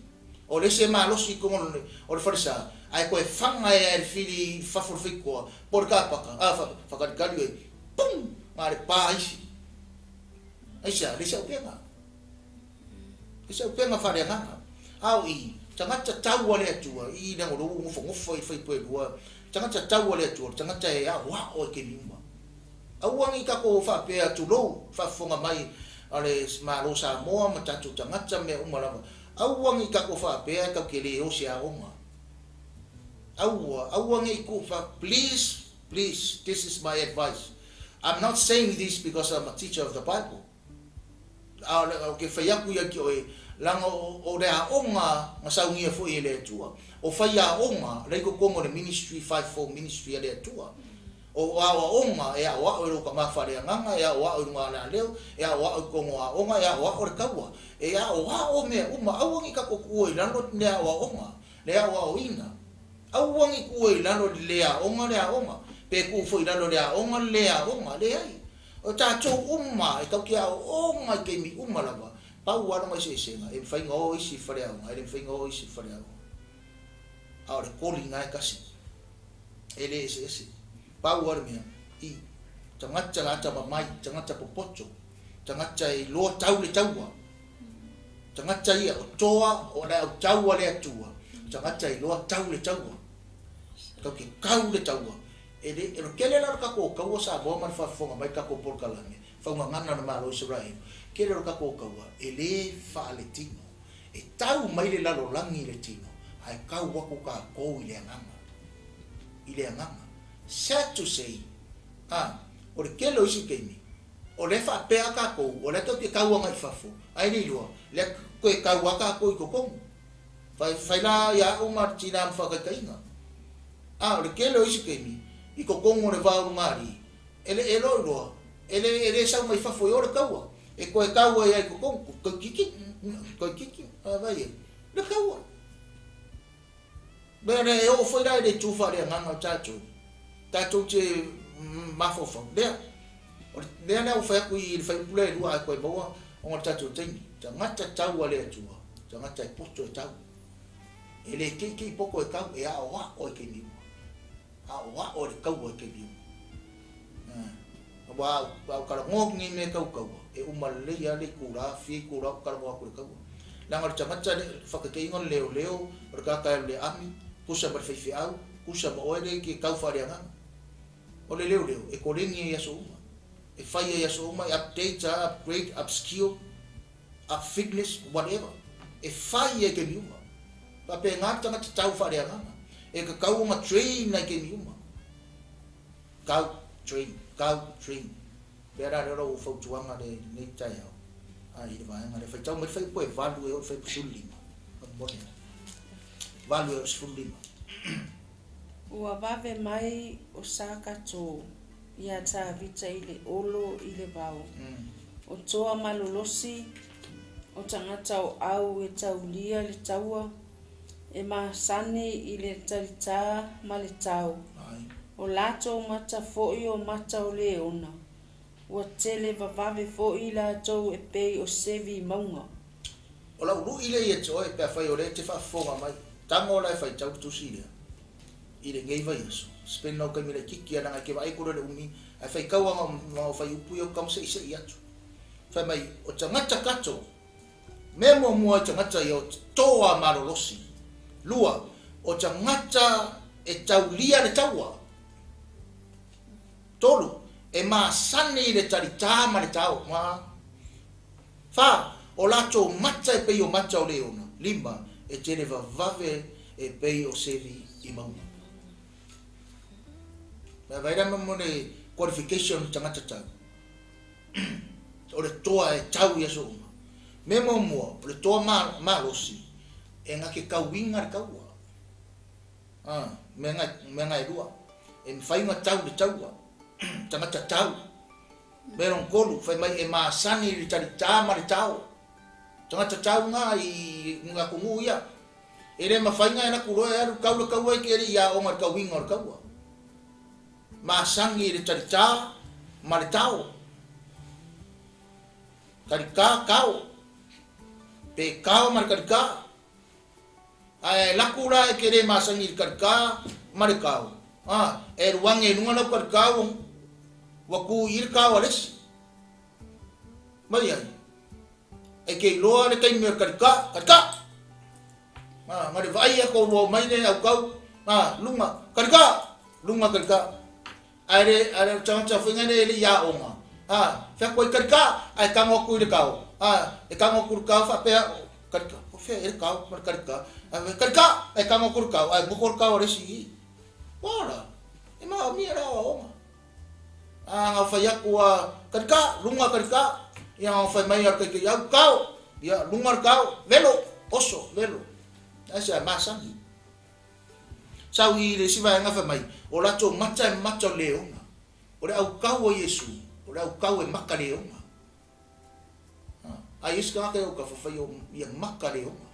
O le isi e malosi i totonu o le, o le falesa, ae toe faga e le fili i fafo o le faitotoa, po o le kapaka, a, fa, fakalikali oe, pum, na o le pa ifi. Aisea? Leai se aupega. I se upega faaleagaga. A o i, tagata tau a le Atua, i leaga o lea ua ou nofonofo ai i le faipuelua, tagata tau a le Atua, o le tagata e aoao i taimi uma. Aua ne i tatou faapea, tulou, faafofoga mai a le Malo Samoa ma tatou tagata mea uma lava, aua ne i tatou faapea e tatou te le o se aoga. Aua, aua ne i tuu, please, please, this is my advice. I'm not saying this because I'm a teacher of the Bible. A o ke fai aku ia te oe, leaga o le aoga na saunia foi e le Atua. O faiaoga la i totonu o le ministry, fivefold ministry a le Atua. O aoaoga e aoao i lou tama faaleagaga, e aoao i luga alaaleo, e aoao i totonu o aoga, e aoao le taua, e aoao mea uma. Aua ne i tatou tuua i lalo le aoaoga, le aoaoina. Aua ne i tuua i lalo le le aoga le aoga, pe tuu foi i lalo le aoga le le aoga. Leai. O tatou uma e tatou te aooga i taimi uma lava, pau lava lona eseesega, e mafai ona o isi i le faleaoga, e le mafai ona o isi i le faleaoga. A o le koli na e tasi, e le eseese. Pau lava le mea, i tagata la atamamai, tagata popoto, tagata e iloa tau le taua, tagata ia o toa o le autau a le Atua, tagata e iloa tau le taua, tatou te tau le taua. E le, o le tele la o le tatou taua Samoa ma le faafofoga mai le tatou polokalame, faugagana o le Malo o Isaraelu, tele o le tatou taua e le faaletino. E tau mai le lalolagi i le tino, ae tau atu tatou i le agaga. I le agaga. Sad to say, a, o le tele o isi taimi, o lea e faapea tatou, o lea tatou te tau agai i fafo, ae le iloa, lea toe tau lava tatou i totonu. Fai, fai la ia au ma le tina ma faataitaiga. A, o le tele o isi taimi, i totonu o le va o luga alii, e le, e loa iloa, e le, e le sau mai fafo i o le taua, e toe tau ai lava i totonu, toeitiiti, toeitiiti, a vai ai, le taua. Mea lea e oo foi la i le itu faaleagaga o tatou, tatou te mafaufau, lea, o le mea lea ua fai atu i le fuaiupu lea e lua ae toe maua ona o le tatou taimi, tagata tau a le Atua, tagata e poto e tau. E le keikei poto e tau, e aoao i taimi uma. Aoao e le taua i taimi uma. Aua a ou talanoa atu nei i mea tau taua, e uma lelei lava le itula, fia itula ou talanoa atu i le taua. Leaga o le tagata, le faataitaiga o le leoleo, o le tagata e alu i le ami, tusa ma le faifeau, tusa ma oe lea e te tau faaleagaga. O le leoleo, e koleni ai i aso uma. E fai ai i aso uma, e update lava, upgrade, upskill, up fitness, whatever. E fai ai i taimi uma. Faapena le tagata tau faaleagaga. E tatau ona train ai i taimi uma. Tau, train, tau, train. Pea la lea o lau fautuaga le lenei taeao a i le vaega lea. Faitau mai le fuaiupu e 8 e oo i le fuaiupu 15. Faamolemole. 8 e oo i le 15. Ua vave mai o Sakato iā Tavita i le olo i le vao. O toa malolosi, o tagata o au e taulia le taua, e masani i le talitā ma le tao. O latou mata foi o mata o leona, ua tele vavave foi latou e pei o sevi i mauga. O lau lui lea ia te oe pe afai o lea e te faafofoga mai, tago la e faitau le tusi lea i lenei vaiaso. Spend lau taimi laitiiti leaga e te vaai atu loa i le umi ae faitau lava na o fuaiupu ia ou te taumaseisei atu. Fai mai, o tagata tatou, mea muamua i tagata ia o toa malolosi. Lua, o tagata e taulia le taua. Tolu, e masani i le talitā ma le tao. Ma. Fa, o latou mata e pei o mata o leona. Lima, e tele vavave e pei o sevi i mauga. Mea vai la mo le qualification o tagata tau. O le toa e tau i aso uma. Mea muamua, o le toa malosi, e gake tauiga le taua. A, mea mea e lua. E mafai ona tau le taua. Tagata tau. Mea lona tolu, fai mai e masani i le talitā ma le tao. Tagata tau ngā i ngā atunuu ia. E le mafai ngā e laku loa e alu tau le taua i ke le i aoga i le tauiga o le taua. Masani i le talitā ma le tao. Talitā, tao. Pe kao ma le talitā. Ae laku la e ke le masani i le talitā ma le tao. A, e alu ane i luga lau talitā ua tu i i le tao a le isi. Mai ai. E ke iloa le taimi o le talitā, talitā! A, na le vaai a kou mai le au kau, a, luga, talitā! Luga talitā. Ae le, ae le tagata foi ngai le i aoga. A, fea atu ai talitā, ae tago atu i le kao. A, e tago atu i le kao faapea, talitā, o fea ea le kao ma le talitā. Ae talitā, ae tago atu i le kao, ae moko le kao a le isi i i. Ua la, e maomia le aoaoga. A, na fai atu a, talitā, luga talitā. Ia fai mai a le kaikai au kao, ia luga le kao, velo, oso, velo. Ai se masani. Sau i le isi vaega fai mai, o latou mata e mata o leoga. O le aukau o Iesu, o le aukau e maka leoga. A isi tagata e o ka fafai o ia maka leoga.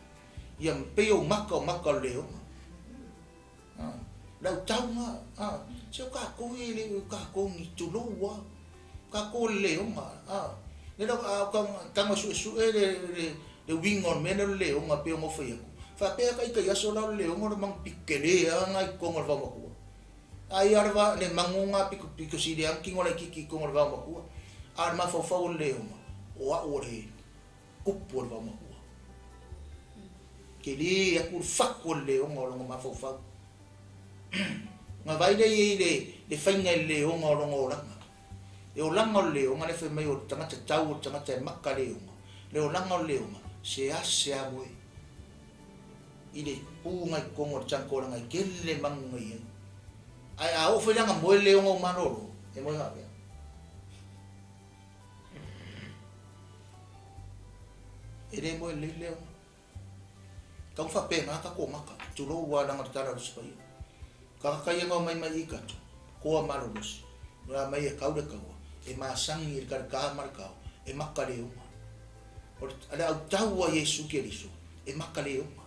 Ia pei o maka o maka o leoga. Le autauga, se o kākou e le o kākou ni tulou a. Kākou le leoga. Le lau a ka tanga sue sue le uiga o le mea lea o le leoga pei ona fai atu. Faapea ka i aso la o le leoga o le magu pikele a ngai konga o le vaomatua. Ai a le magu ngā piko piko sili ang kingo lai kiki konga o le vaomatua. A le mafaufau o le leoga, o au o le kupu o le vaomatua. Ke li aku le faku o le leoga o longa mafaufau. Nga vai le i le whainga i le leoga o longa olaga. E olaga o le leoga le fai mai o le tagata tau o le tagata e maka leoga. Le olaga o le leoga, se ase a moe. I le pū ngai kongo o le tangkolaga i kele mangu ngai ai. Ai a o whailanga moe leoga o malolo, e moe ngā pea. E le moe le leoga. Kau whapē ngā kako maka, tulou wā langa te tala rusipa ia. Kakakai e ngau mai mai i kato, koa malolosi. Nora mai e kaure kaua, e masangi e kare kaha marakau, e maka leoga. O le au tau a Iesu Keriso, e maka leoga.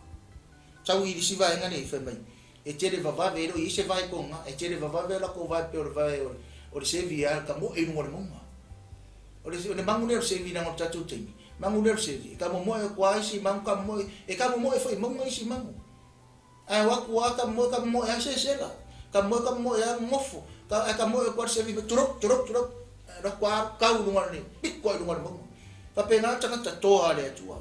Tau i risi vaenga nei whai mai, e tere vavave, e roi se vai konga, e tere vavave la ko vai pe o le vai o le sevi a ka mo e runga le monga. O le mangu leo sevi nanga o tātou teimi. Mangu leo sevi, e ka mo moe kua isi mangu ka moe, e ka mo moe whai monga isi mangu. Ai waku a ka moe a se sela, ka moe a ngofo, ka moe kua sevi, turok, turok, turok, ra kua kau runga le, piko ai runga le monga. Ka pena tangata toa le atua.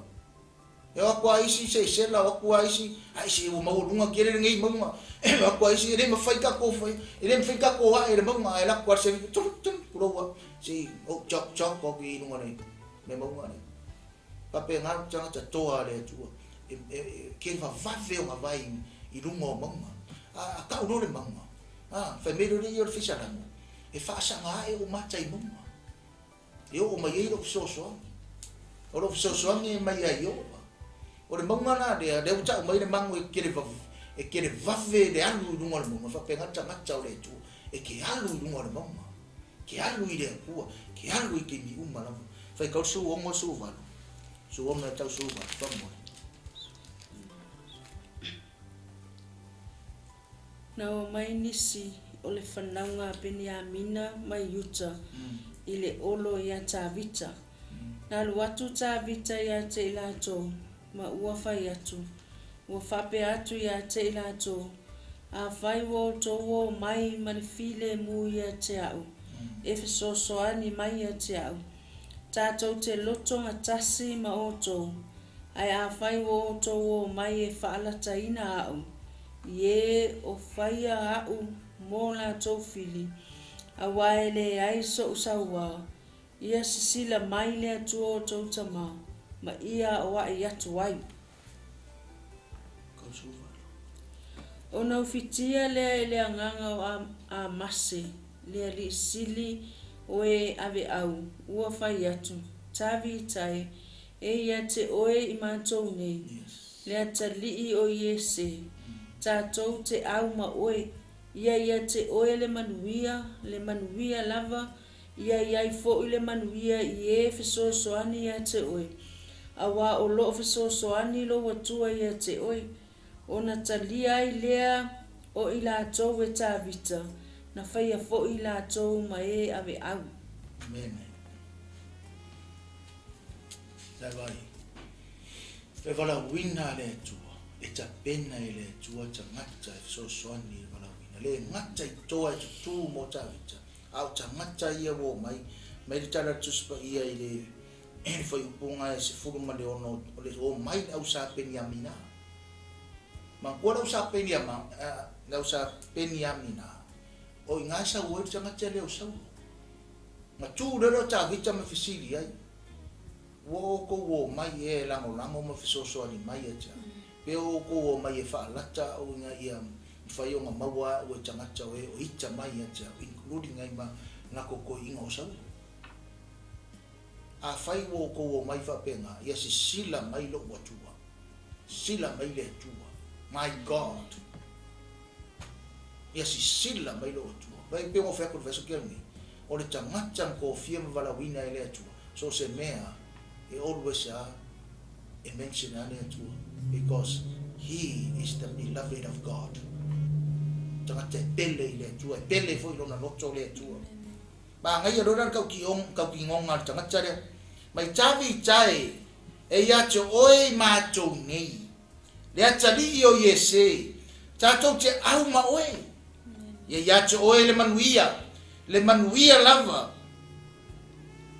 E waku a isi se sela, waku a isi, a isi o mau lunga kere ngei monga. E waku a isi e le mawhai ka kōwhai, e le mawhai ka kōha e le monga, e la kua sevi, turok, turok, kuroua, si, o, chok, chok, o ki runga le, le monga le. Ka pena tangata toa le atua. E ke vavave o ngā vai i lunga o maunga. A kau le maunga. A, whai mero le i o le whisalango. E whaasanga e o mata i maunga. E o mai ei lo whisosoangi. O lo whisosoangi e mai ai o. O le maunga nā lea, lea uta o mai le mangu e kere vave le alu i lunga o le maunga. Whapenga tangata o le atua. E ke alu i lunga o le maunga. Ke alu i le akua. Ke alu i ke mi uma lava. Whai kau su ongo su valu. Su ongo e tau su valu. Whamore. Na o mai nisi o le whanauga Peniamina mai Iuta i le olo ia Tavita. Na alu atu Tavita ia te i latou, ma ua fai atu. Ua faapea atu ia te i latou, a fai ua outou o mai ma le file mu ia te au, e fesoasoani mai ia te au. Tātou te loto gatasi ma outou, ae a fai ua outou o mai e faalataina au, i e o faia au mō latou fili, auā e leai so'u sauā, ia sisila mai le Atua o tou tamā, ma ia o a'i atu ai. Ona ufitia lea e le agaga o Amase, le ali'i sili o e ave'au, ua fai atu, Tavita e, e ia te oe i matou nei, le atali'i o Iese, tātou te au ma oe, ia ia te oe le manuia lava, ia iai fo'i le manuia i e fesoasoani ia te oe. Auā o loo fesoasoani lou Atua ia te oe, ona talia ai lea o i latou e Tavita, na faia fo'i latou ma e ave'au. Amen. Tai vai. E walauina le Atua, e tapena e le Atua tagata e fesoasoani i le walauina. Le gata i toa e tutū mo Tavita, a o tagata ia ua mai, mai le tala tusipa ia i le whai upunga e 16 o le o mai le au sa Peniamina. Mangkua le au sa Peniamina, le au sa Peniamina, o i ngā sa ua i tagata le o saulo. Nga tū le leo Tavita ma fisili ai. Ua o kou o mai e langolango ma fesoasoani mai e tia. Pe o kou o mai e whaalata o inga ia whai o ngā maua o e tagata o e o ita mai e tia, including ai ma ngā koko inga o saulo. Afai ua outou omai faapena, ia sisila mai lou Atua. Sisila mai le Atua. My God. Ia sisila mai lou Atua. Vai pe o fai atu i le vaiaso tea lenei, o le tagata na tofia ma valaauina e le Atua, so o se mea e always a e mention a le Atua, because he is the beloved of God. Tagata e pele i le Atua, e pele foi lona loto le Atua. Manaia loa la le tautinoga a le tagata lea. Mai Tavita e, e ia te oe i matou nei, le atalii o Iese, tatou te au ma oe. Ia ia te oe le manuia, le manuia lava.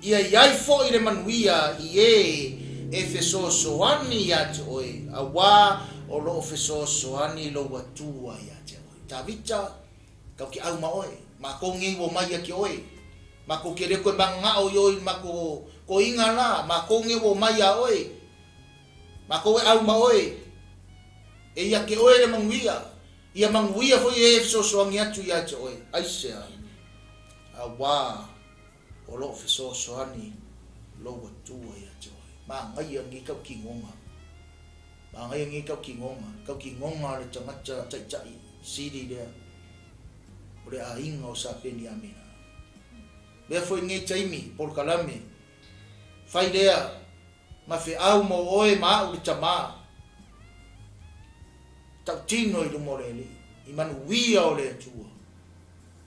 Ia i ai foi le manuia i e e fesoasoani ia te oe, auā o lo o fesoasoani lou Atua ia te oe. Tavita, Tau ke au ma oe. Makou nei ua mai ia ke oe. Makou ke le koe mangao i oe i mako koiga la. Makou nei ua mai ia oe. Makou e au ma oe. E ia ke oe le manuia. Ia manuia foi e fesoasoani atu ia te oe. Aisea? Auā o lo o fesoasoani lou Atua ia te oe. Manaia lenei tautinoga. Manaia lenei tautinoga. Tautinoga a le tagata taitai sili lea o le aiga o Sa Peniamina. Lea foi lenei taimi, polokalame, fai lea ma feau mo oe ma au le tamā, tautino i luma o le Alii, i manuia o le Atua.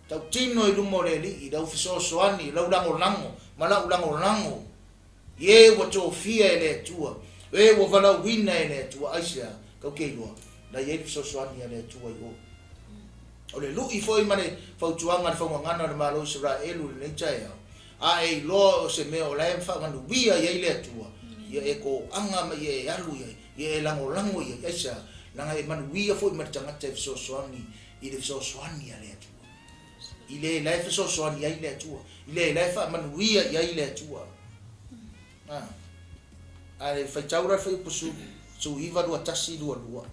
Tautino i luma o le Alii, lau fesoasoani, lau lagolago ma la'u lagolago i e ua tofia e le Atua, e ua valaauina e le Atua. Aisea? Kau ke iloa, la i ai le fesoasoani a le Atua i o. O le lu'i foi ma le fautuaga a le faugagana o le Malo o Isaraelu i lenei taeao, a e iloa o se mea o la e faamanuia i ai le Atua, ia e toaga ma ia e alu i ai, ia e lagolago i ai. Aisea? Leaga e manuia foi ma le tagata e fesoasoani i le fesoasoani a le Atua. I le la e fesoasoani ai le Atua. I le la e faamanuia i ai le Atua. Ah. Ae faitau la le fuaiupu 19, 21, 22.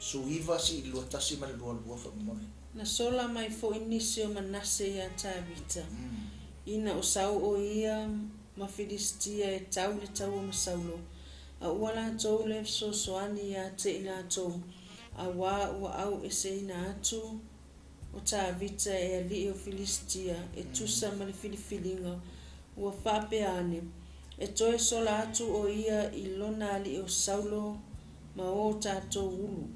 19 seia 21 ma le 22 faamolemole. Na sola mai foi nisi o Manase iā Tavita, ina o sau o ia ma Filisitia e tau le taua ma Saulo, a ua latou le fesoasoani ia te i latou, auā ua aueseina atu o Tavita e alii o Filisitia e tusa ma le filifiliga, ua faapea ane, E toe sola atu o ia i lona alii o Saulo ma o tatou ulu.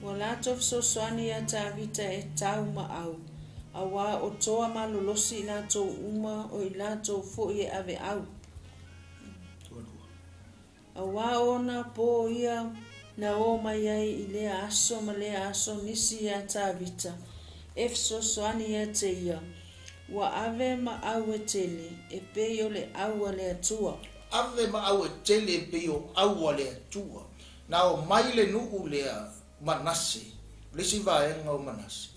Ua latou fesoasoani iā Tavita e tau ma au, auā o toa malolosi i latou uma o i latou foi e ave au. Auā ona pō ia na ō mai ai i lea aso ma lea aso nisi iā Tavita, e fesoasoani ia te ia, ua ave ma au e tele, e pei o le au a le Atua. Ave ma au e tele e pei o au a le Atua. Na o mai le nuu lea Manase, o le isi vaega o Manase,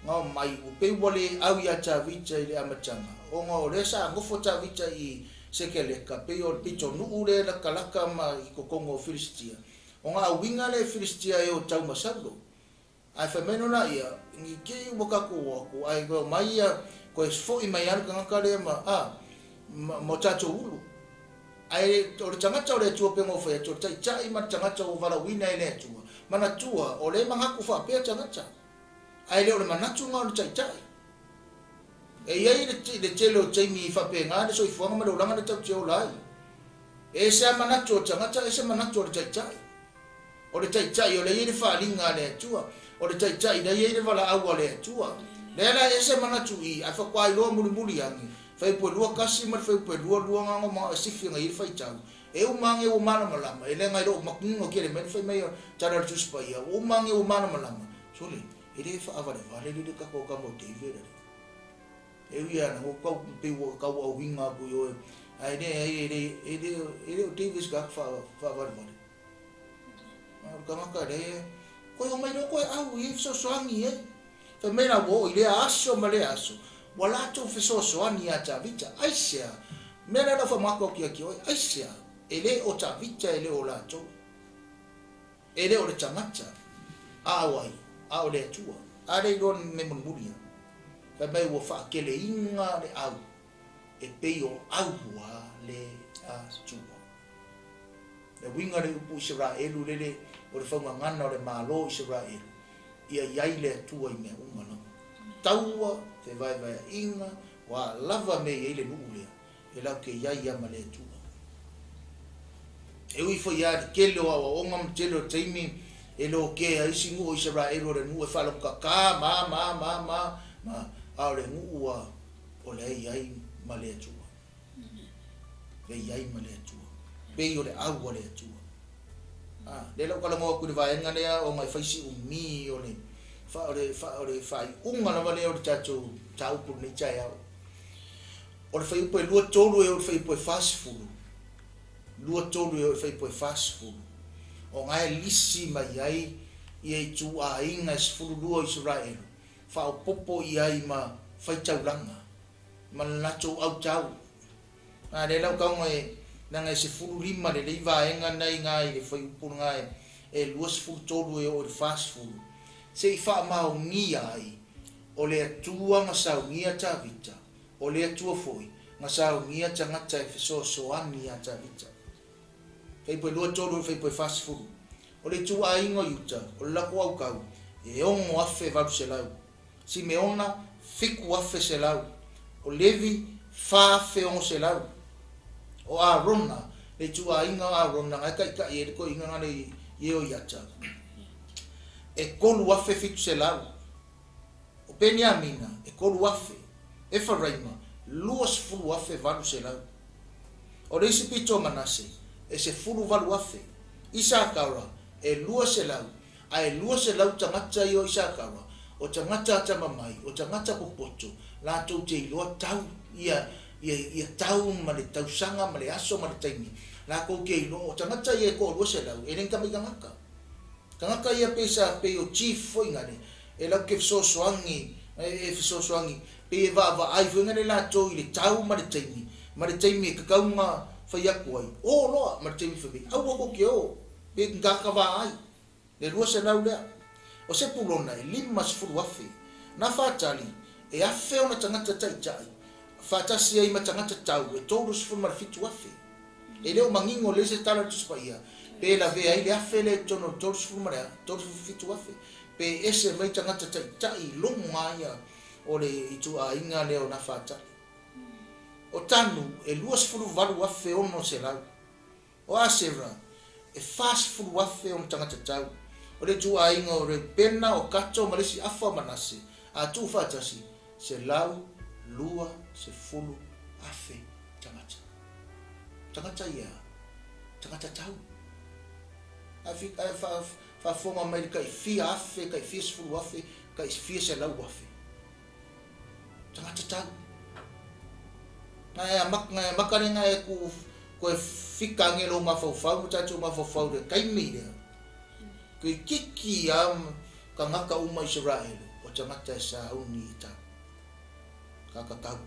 na o mai, ua pei ua le au iā Tavita i le amataga, ona o lea sa nofo Tavita i Sekeleka, pei o le pitonuu lea e latalata ma i totonu o Filisitia, ona auiga lea e Filisitia e o tau ma Saulo. Ae fai mai loa laia, Ni kei ua tatou o atu, ae toe omai ia, toe fo'i mai lava le tagata lea ma, a, ma, ma o tatou ulu. Ae o le tagata o le Atua pei ona ou fai atu, o le taitai ma le tagata ua valaauina e le Atua, manatua, o lea e manatu faapea tagata, ae le o le manatu lena o le taitai. E i ai le, le tele o taimi i faapena le soifuaga ma le olaga lea tatou te ola ai. E ese lava manatu o le tagata, ese manatu o le taitai. O le Taitai o lea e i ai le faaaliga a le Atua. O le Taitai lea e i ai le valaau a le Atua. Lea la e ese manatu i, ae faatoa iloa mulimuli ane, fuaiupu e 21 ma le fuaiupu e 22 na ona manao e sifi ona i ai le faitau. E uma ane ua malamalama, e leaga e le o manino tele mai le fai mai o Tala o le Tusi Paia, ua uma ane ua malamalama. Sole, e le faavalevale le tatou tama o David alii. E ui ana, ua tau, pei ua tau auiga atu i oe, ae leai, e le, e le, e le o David se tagata faavalevale. A o le tagata lea, koe omai loa koe au i ai fesoasoani i ai. Fai mai la ua oo i lea aso ma lea aso, ua latou fesoasoani iā Tavita. Aisea? Mea la lau faamanatu atu ia te oe, aisea? E le o Tavita e le o latou. E le o le tagata, a o ai? A o le Atua. A lea iloa le mea mulimuli ia. Fai mai ua faakeleina le au. e pei o au a le Atua. Le uiga le upu Isaraelu lele o le faugagana o le Malo o Isaraelu, ia i ai le Atua i mea uma lava. Taua, fevaevaeaiga, o a lava mea e i ai le nuu lea, e latou te i ai lava ma le Atua. E ui foi lava i le tele o aoaoga ma le tele o taimi e lokea ai isi nuu o Isaraelu o le nuu e faalogotata ma ma ma ma ma, a o le nuu a o lea e i ai ma le Atua. E i ai ma le Atua. Pei o le au a le Atua. A, lea la ua talanoa atu i le vaega lea ona e fai si umi o le, o le, o le faaiuga lava lea o le tatou mataupu i lenei taeao. O le fuaiupu e 23 e oo i le fuaiupu e 40, 23 e oo i le fuaiupu e 40, ona e lisi mai ai ia ituaiga e 12 o Isaraelu, faaopoopo i ai ma faitaulaga ma le latou autau. A lea la ua taoga e, leaga e 15 lelei vaega na i ina i le fuaiupu lena e 23 e oo i le 40, se i faamaonia ai o le Atua na saunia Tavita, o le Atua foi na saunia tagata e fesoasoani ia Tavita. Fuaiupu e 23 i le fuaiupu e 40. O le ituaiga o Iuta, o le latou autau, e 6,800. Simeona, 7,100. O Levi, 4,600. O Arona, le ituaiga o Arona na e taitai ai le toeaina na le Ieoiata, e 3,700. O Peniamina, e 3,000. Efaraima, 20,800. O le isi pito o Manase, e 18,000. Isakara, e 200, a e 200 tagata ia o Isakara, o tagata atamamai, o tagata popoto, latou te iloa tau ia, ia, ia tau ma le tausaga ma le aso ma le taimi, lakou te iloa, o tagata ia e toa 200, e le ni tamai tagata. Tagata ia pei sa pei o chief foi ngale, e latou te fesoasoani, e fesoasoani, pei e vaavaai foi ngale latou i le tau ma le taimi, ma le taimi e tatau ona fai atu ai, o loa ma le taimi fai mai, aua tou te o, pei e tagata vaai, le 200 lea. O Sepulona e 50,000, Nafatali e 1,000 ona tagata taitai, faatasi ai ma tagata tau e 37,000. E le o manino lelei se tala a le Tusi Paia, pe lavea ai le 1,000 lea i totonu o le 30 ma le 37,000, pe ese mai tagata taitai i luga ia o le ituaiga lea o Nafatali. O Tanu e 28,600. O Asera e 40,000 ona tagata tau. O le ituaiga o Reupena, o Kato ma le isi afa o Manase, a tuufaatasi, 120,000 tagata. Tagata ia, tagata tau. Ae fi, ae fa, faafofoga mai le tai fia afe, tai fia sefulu afe, tai fia selau afe. Tagata tau. Ngai a mak, ngai a maka le ngai e ku, koe fika ange lou mafaufau ma tatou mafaufau le taimi lea. Koe kiki a kangaka uma Isaraelu, o tagata e sauni i tau. Kakatau.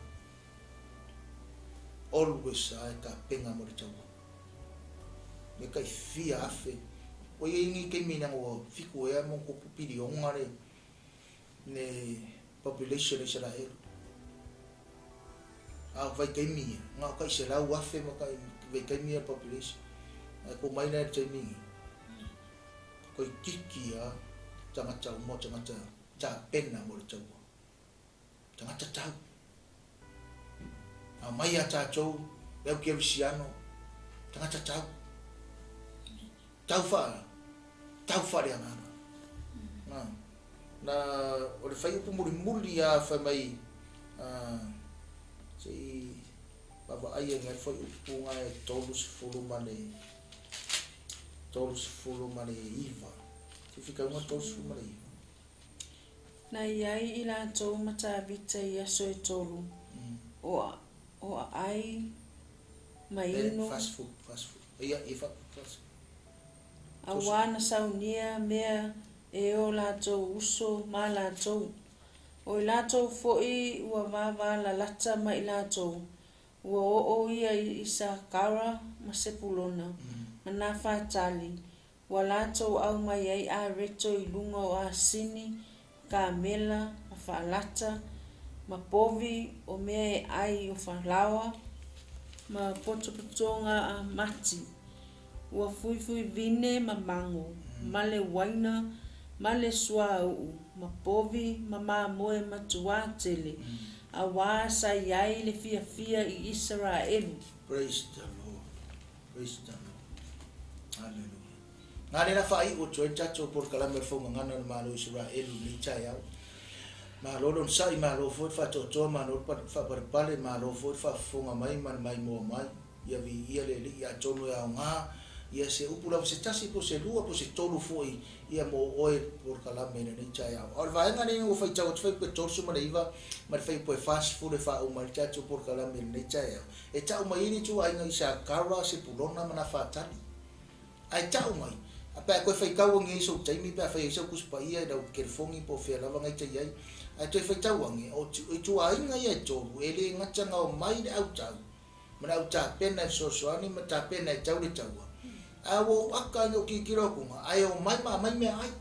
Always a e tapenga mo le taua. Me kai fia afe. Ua iai nei taimi leaga ua fiku ea mo kopu pilionga le le population o Isaraelu. A o vaitaimi ia, na o kai 100,000 ma kai vaitaimi ia population. Ae ko mai la i le taimi nei. Koe kiki a tagata uma o tagata tapena mo le taua. Tagata tau. A mai ia tatou le au kerisiano, tagata tau. Tau wha, tau whareanganga. Na, na, o le whaiupu mulimuli a whai mai, se i vaavaai ai ngai fuaiupu ngai 39 ma le 39. Se fikauga 39. Na i ai i latou ma Tavita i aso e tolu, o o aai ma inu. Auā na saunia mea e o latou uso ma latou. O i latou foi ua vavalalata ma i latou, ua oo ia i Isakara ma Sepulona, ma Nafatali, Ua latou aumai ai areto i luga o asini, kamela, ma faalata, Ma povi, o mea e ai o falaoa, ma potopotoga a mati. Ua fuifui vine ma mago, ma le uaina, ma le suauu, ma povi, ma mamoe matuā tele, auā sa i ai le fiafia i Isaraelu. Praise the Lord. Praise the Lord. Hallelujah. Nga le la faaiu atu ai le tatou polokalame o le Faugagana o le Malo o Isaraelu i lenei taeao. Malo le onosai, malo foi le faatoatoa, malo le faapalepale, malo foi le faafofoga mai ma le maimoa mai. Ia viia le Alii atonu e aoga ia se upu lava se tasi po o se lua po o se tolu foi ia mo oe le polokalame i lenei taeao. A o le vaega lenei ua faitau atu fuaiupu e 39 ma le fuaiupu e 40 e faauma ai le tatou polokalame i lenei taeao. E tau mai ai le ituaiga Isakara, Sepulona ma Nafatali. Ae tau mai, a pe a toe faitau age i sou taimi pe a fai ai sau Tusi Paia i lau telefoni po o fea lava gaita i ai, ae toe faitau age, o ituaiga ia e tolu e le gata na omai le autau ma le au tapena e fesoasoani ma tapena e tau le taua, ae ua ou aka ina ou tilotilo atuga, ae omai ma aumai meaai.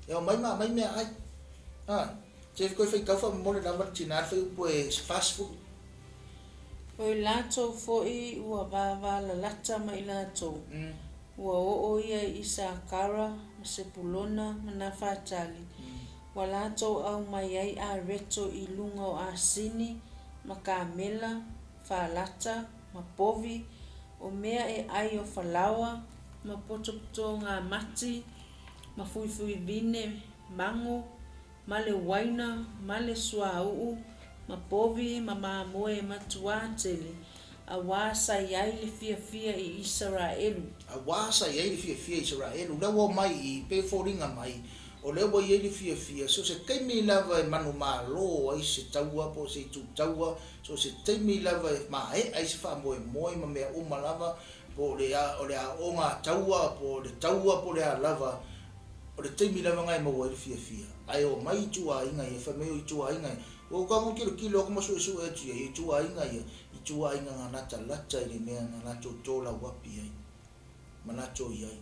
E omai ma aumai meaai. A, se toe faitau faamolemole lava le tina le fuaiupu e 40. O i latou foi ua vavalalata ma i latou, ua oo ia i Isakara ma Sepulona ma Nafatali, ua latou aumai ai areto i luga o asini ma kamela, falata, ma povi, o mea e ai o falaoa, ma potopotoga mati, ma fuifui vine mago, ma le uaina, ma le suauu, ma povi ma mamoe matuā tele, auā sa i ai le fiafia i Isaraelu. Auā sa i ai le fiafia i Isaraelu. O lea ua omai i i, pei e foliga mai, o lea ua i ai le fiafia, so o se taimi lava e manumalo ai se taua po o se itu taua, so o se taimi lava e maea ai se faamoemoe ma mea uma lava, po o le o le aoga a taua, po o le taua po o le a lava, o le taimi lava lena e maua ai le fiafia. Ae omai ituaiga ia, fai mai o ituaiga ia, ua ou tago tilotilo atu ma suesue atu i ai, o ituaiga ia, ituaiga na latalata i le mea na latou tolauapi ai ma latou i ai.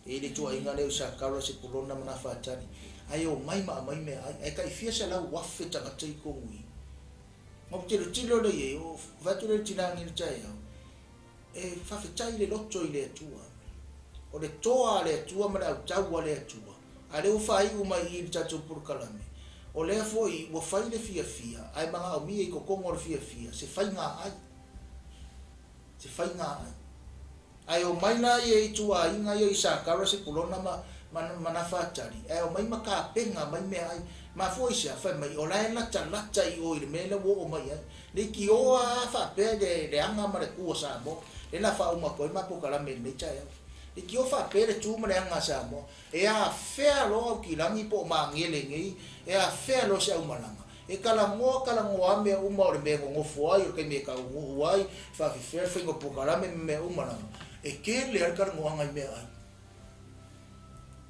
E i ai le ituaiga lea o Isakara, Sepulona ma Nafatali, ae omai ma aumai meaai, ae tai fia 100,000 tagata i totonu i i. Ona ou tilotilo lea i ai, vaai atu lea i le tina nei i le taeao, e faafetai le loto i le Atua. O le toa a le Atua ma le autau a le Atua, a lea ua faaiu mai i i le tatou polokalame, o lea foi ua fai le fiafia, ae manaomia i totonu o le fiafia se faiga ai. Se faiga ai. Ae omai la ia ituaiga ia o Isakara, Sepulona ma, ma, ma Nafatali, ae omai ma tapena mai meaai. Mafua i se a? Fai mai, o la e latalata i o i le mea lea ua oo mai ai. Leitioa lava faapea le leaga ma le tu a Samoa, lea la faauma atu ai ma polokalame i lenei taeao. Leitioa faapea le tu ma le aga a Samoa, e afea loa Aukilagi po o Magele nei, e afea loa se aumalaga, e talanoa talanoa lava mea uma o le mea e nonofo ai, o le taimi e taunuu ai, faafefea le faiga o polokalame ma mea uma lava, e tele lava le talanoaga i meaai.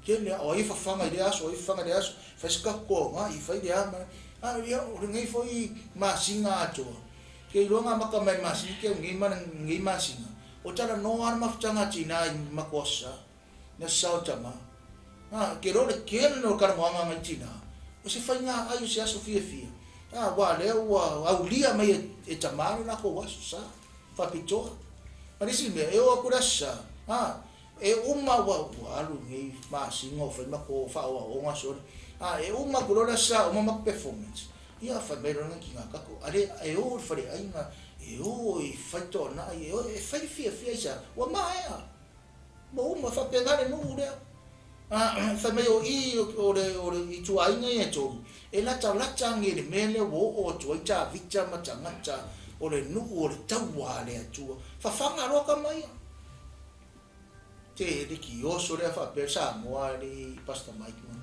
Tele lava, o ai e fafaga i lea aso, o ai e fafaga i lea aso, fai se tatou toaga, fai le a ma le a, ia, o lenei foi masina atoa, ke iloa na amata mai le masina te au nei ma lenei masina, o talanoa lava le mafutaga a tina i matou aso sa, i aso sa o tama. A, ke iloa o le tele o le talanoaga a nai tina, o se faiga ai o se aso fiafia, a, aua o lea ua aulia mai e tama le latou aso sa, faapitoa. Ma le isi mea, e oo atu i le aso sa, a, E uma ua ua alu i nei masina o fai matou faaoaoga sole a e uma atu loa le aso sa uma matou performance ia fai mai loa lena tina tatou ale e o i le faleaiga e o e fai toanai e o e fai le fiafia i se a ua maea ua uma faapena le nuu lea a fai mai o i o le o le ituaiga ia e tolu e latalata ane i le mea lea ua oo atu ai Tavita ma tagata o le nuu o le taua a le Atua fafaga loa tama ia. Te liki oso lea faapea le Samoa alii Pastor Mike ma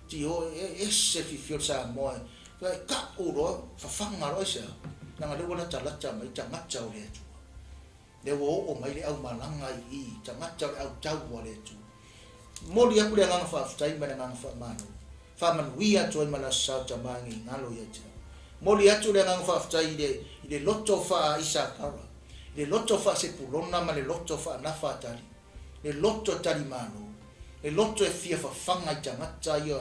tio e ese le fiafia o le Samoa e ka'u loa fafaga loa aisea leaga lea ua latalata mai tagata o le Atua lea ua oo mai le aumalaga i i tagata o le autau a le Atua. Momoli atu le agaga faafetai ma le agaga faamalo faamanuia atu ai ma le Aso Sa o Tama e Galo ia te au. Momoli atu le agaga faafetai i le i le loto faa Isakara, i le loto faa Sepulona ma le loto faa Nafatali, le loto talimalo, le loto e fia fafaga i tagata ia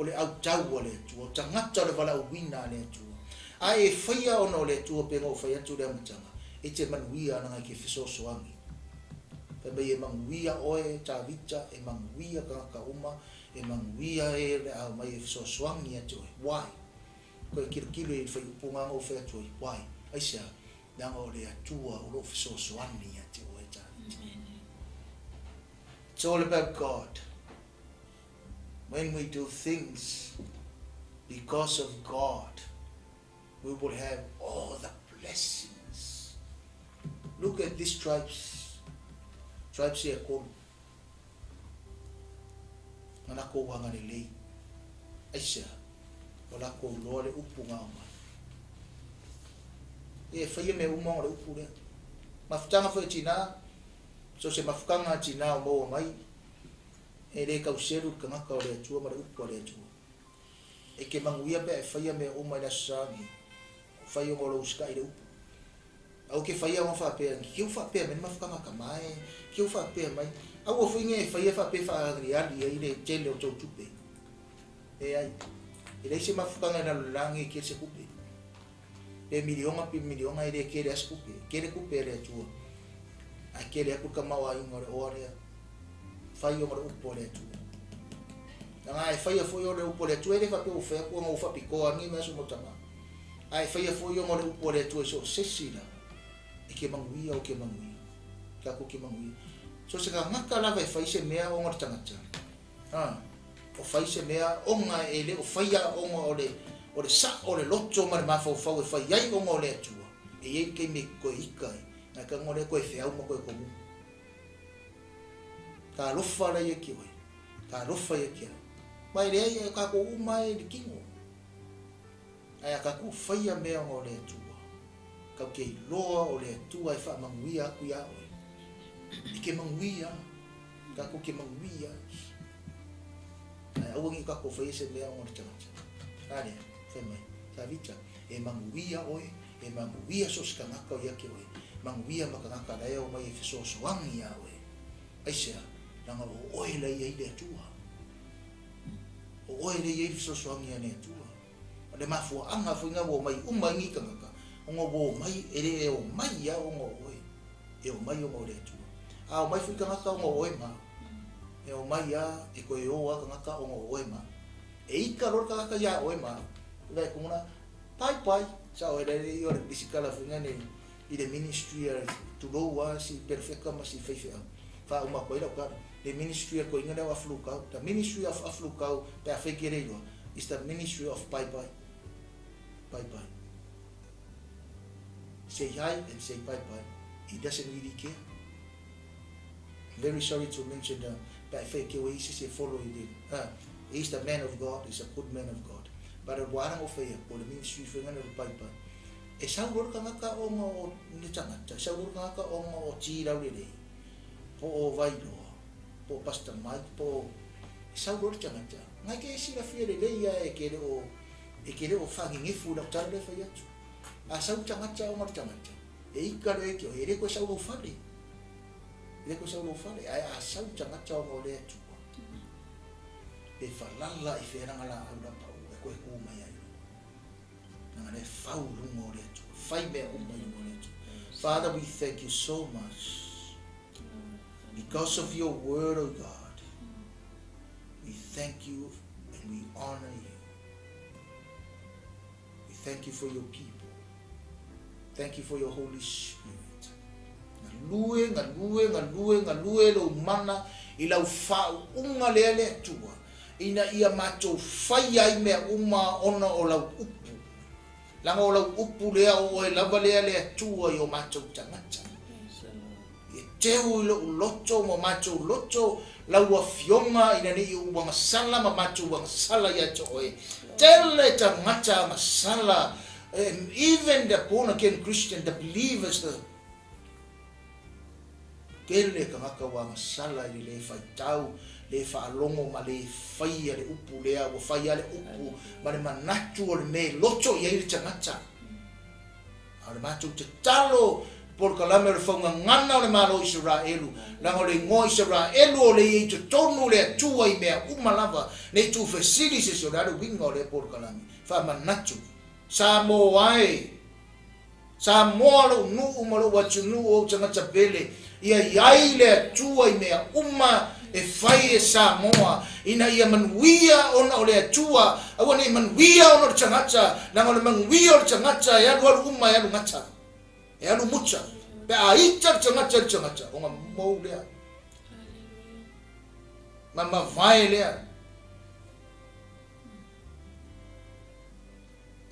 O le autau a le Atua, o tagata o le valaauina a le Atua. Ae e faia ona o le Atua pei ona ou fai atu i le amataga, e te manuia leaga e te fesoasoani. Fai mai e manuia oe Tavita, e manuia tagata uma, e manuia e o le a omai e fesoasoani ia te oe. Why? Koe tilotilo i le fuaiupu lena na ou fai atu ai. Why? Aisea? Leaga o le Atua o lo o fesoasoani ia te oe Tavita. It's all about God. When we do things because of God, we will have all the blessings. Look at these tribes. Tribes ia e tolu. Na lakou agalelei. Aisea? Ua lakou iloa le upu na aumai. Ia e faia mea uma ona o le upu lea. Mafutaga foi a tina, so se mafutaga a tina o maua mai, E le tau selu le tagata o le Atua ma le upu a le Atua. E te manuia pe a e faia mea uma i le Aso Sa nei, o fai ona o lou usitai i le upu. Aua ke faia ona faapea, Ke u faapea mai le mafutaga tama e, ke u faapea mai. Aua foi ne e faia faapea e faaaliali ai le tele o tou tupe. Leai. E leai se mafutaga i lalolagi e tele se tupe. Pe miliona pe miliona e le tele a se tupe. E tele tupe a le Atua. Ae tele atu le tamaoaiga o le oa lea. Fai ona o le upu a le Atua. Leaga e faia foi o le upu a le Atua e le faapea ua fai atu ona ua faapitoa nei mea aso mo tama. Ae faia foi ona o le upu a le Atua i so o sesi la e ke manuia o ke manuia. Tatou ke manuia. So se tagata lava e fai se mea ona o le tagata. Ha, o fai se mea ona e le o faia ona o le o le sa'o o le loto ma le mafaufau e fai ai ona o le Atua, e i ai le taimi e toe ika ai, na e tago lea toe feau ma toe komu. Talofa la ia ki oe, talofa ia ki au. Ma e leai e tatou uma e le kino. Ae a tatou faia mea ona o le Atua, tatou te iloa o le Atua e faamanuia atu iā oe. E te manuia. Tatou te manuia. Ae aua ne i tatou faia se mea ona o le tagata. A lea, fai mai, Tavita, e manuia oe, e manuia so o se tagata o ia te oe, manuia ma tagata la e omai e fesoasoani iā oe. Aisea? Leaga o oe la e i ai le Atua. O oe lea e i ai le fesoasoani a le Atua. O le mafuaaga foi lena ua omai uma ai nei tagata, ona ua omai, e le omai lava ona o oe, e omai ona o le Atua. A omai foi tagata ona o oe ma au, e omai lava, e toe o lava tagata ona o oe ma au. E ika loa le tagata iā oe ma au, e vaai atu ona, pai pai, sao e le i o le risikala foi lena i le ministry a tulou lava si perofeta ma si faifeau, faauma atu ai lau tala, le ministry a le toeaina lea o Afulukau, the ministry of Afulukau pe afai e te le iloa, is the ministry of bye bye, bye bye. Say hi and say bye bye, he doesn't really care. Very sorry to mention the pe afai e te o e isi se follow i le, he is the man of God, he is a good man of God. But ua ala ona fai atu, o le ministry foi lena o le bye bye. E sau loa le tagata ona o le tagata, e sau loa le tagata ona o T Laulelei, po o Vailoa, po o Pastor Mike, po o, e sau loa le tagata, ngai ke e silafia lelei a e ke le o, e ke le o faagegefu i lau tala lea e fai atu. A sau le tagata ona o le tagata, e ika loa e te oe, e le toe sau lou fale. E le toe sau lou fale, ae a sau le tagata ona o le Atua, pe falala i fea lana laau lapau e toe tu mai ai loa. Leaga lea e fau i luga o le Atua. Fai mea uma i luga o le Atua. Father, we thank you so much because of your word, O God. We thank you and we honor you. We thank you for your people. Thank you for your Holy Spirit. Galue, galue, galue, galue lou mana i lau faauuga lea le Atua, ina ia matou faia ai mea uma ona o lau upu. Leaga o lau upu lea o oe lava lea le Atua i o matou tagata. E teu i lou loto ma o matou loto lau Afioga ina ne i ou agasala ma matou agasala ia te oe. Tele tagata agasala, even the born again Christian, the believers, the Tele tagata ua agasala i le le faitau, le faalogo ma le faia le upu lea, ua fai lava le upu ma le manatu o le mea e loto i ai le tagata. A o le matou tatalo. Polokalame o le faugagana o le Malo o Isaraelu, leaga o le igoa Isaraelu o le i ai i totonu o le Atua i mea uma lava, ne i tuufesili se isi o le a le uiga o lea polokalame. Faamanatu, Samoa e! Samoa lou nuu ma lou atunuu ou tagata pele, ia i ai le Atua i mea uma e fai e Samoa, ina ia manuia ona o le Atua, aua ne i manuia ona o le tagata, leaga o le manuia o le tagata e alualu uma e alu gata. E alu muta, pe a ita le tagata i le tagata, ona mou lea. Ma mavae lea.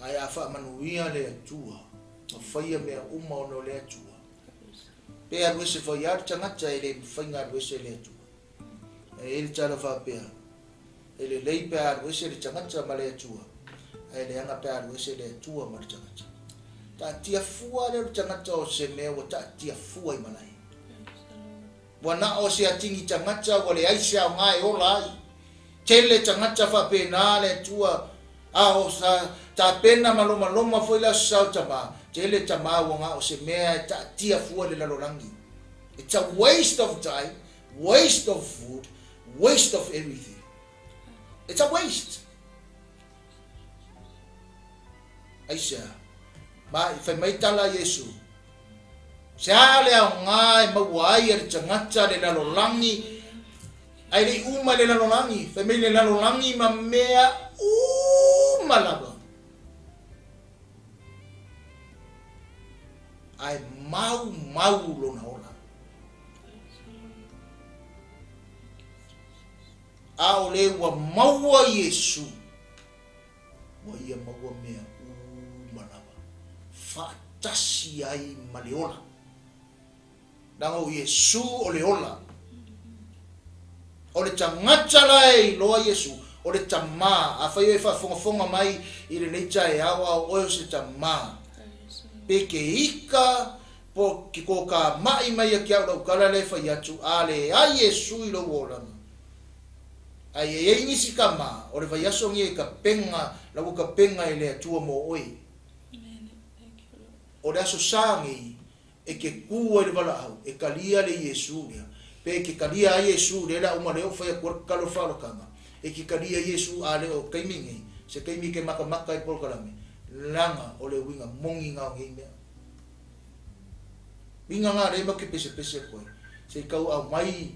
Ae a faamanuia le Atua, ma faia mea uma ona o le Atua. Pe alu ese foi lava le tagata e le mafai ona alu ese le Atua. E i ai le tala faapea, e lelei pe a alu ese le tagata ma le Atua, ae leaga pe a alu ese le Atua ma le tagata. Taatia fua lea o le tagata o se mea ua taatia fua i malae. Ua na o se atigi tagata ua leai se aoga e ola ai. Tele tagata faapena le Atua, a o sa tapena malomaloma foi le aso sao tama, tele tama ua na o se mea e taatia fua i le lalolagi. It's a waste of time, waste of food, waste of everything. It's a waste. Aisea? Ma i fai mai tala a Iesu, Se a le aoga e maua ai e le tagata le lalolagi, ae le i uma i le lalolagi, fai mai le lalolagi ma mea uma lava. Ae maumau lona ola. A o le ua maua Iesu, ua ia maua mea uma lava, faatasi ai ma le ola. Leaga o Iesu o le ola. O le tagata la e iloa Iesu, o le tamā. Afai oe e faafogafoga mai i lenei taeao a o oe o se tamā, pe ke ika po ke kōkāmaʻi mai ia ki au lau kala lea e fai atu, a leai Iesu i lou olaga. Ae e iai nisi tama o le vaiaso nei e kapenga la ua kapenga e le Atua mo oe. O le aso sa nei e ke ku ai le valaau e kalia le Iesu lea, pe ke kalia ai Iesu lea le a uma lea o fai atu ai le tatalo o le faaolataga, e ke kalia Iesu a le o taimi nei, se taimi ke makamaka ai polokalame, leaga o le uiga moni na o nei mea. Uiga na lea matou te pesepese atu ai, se i tau aumai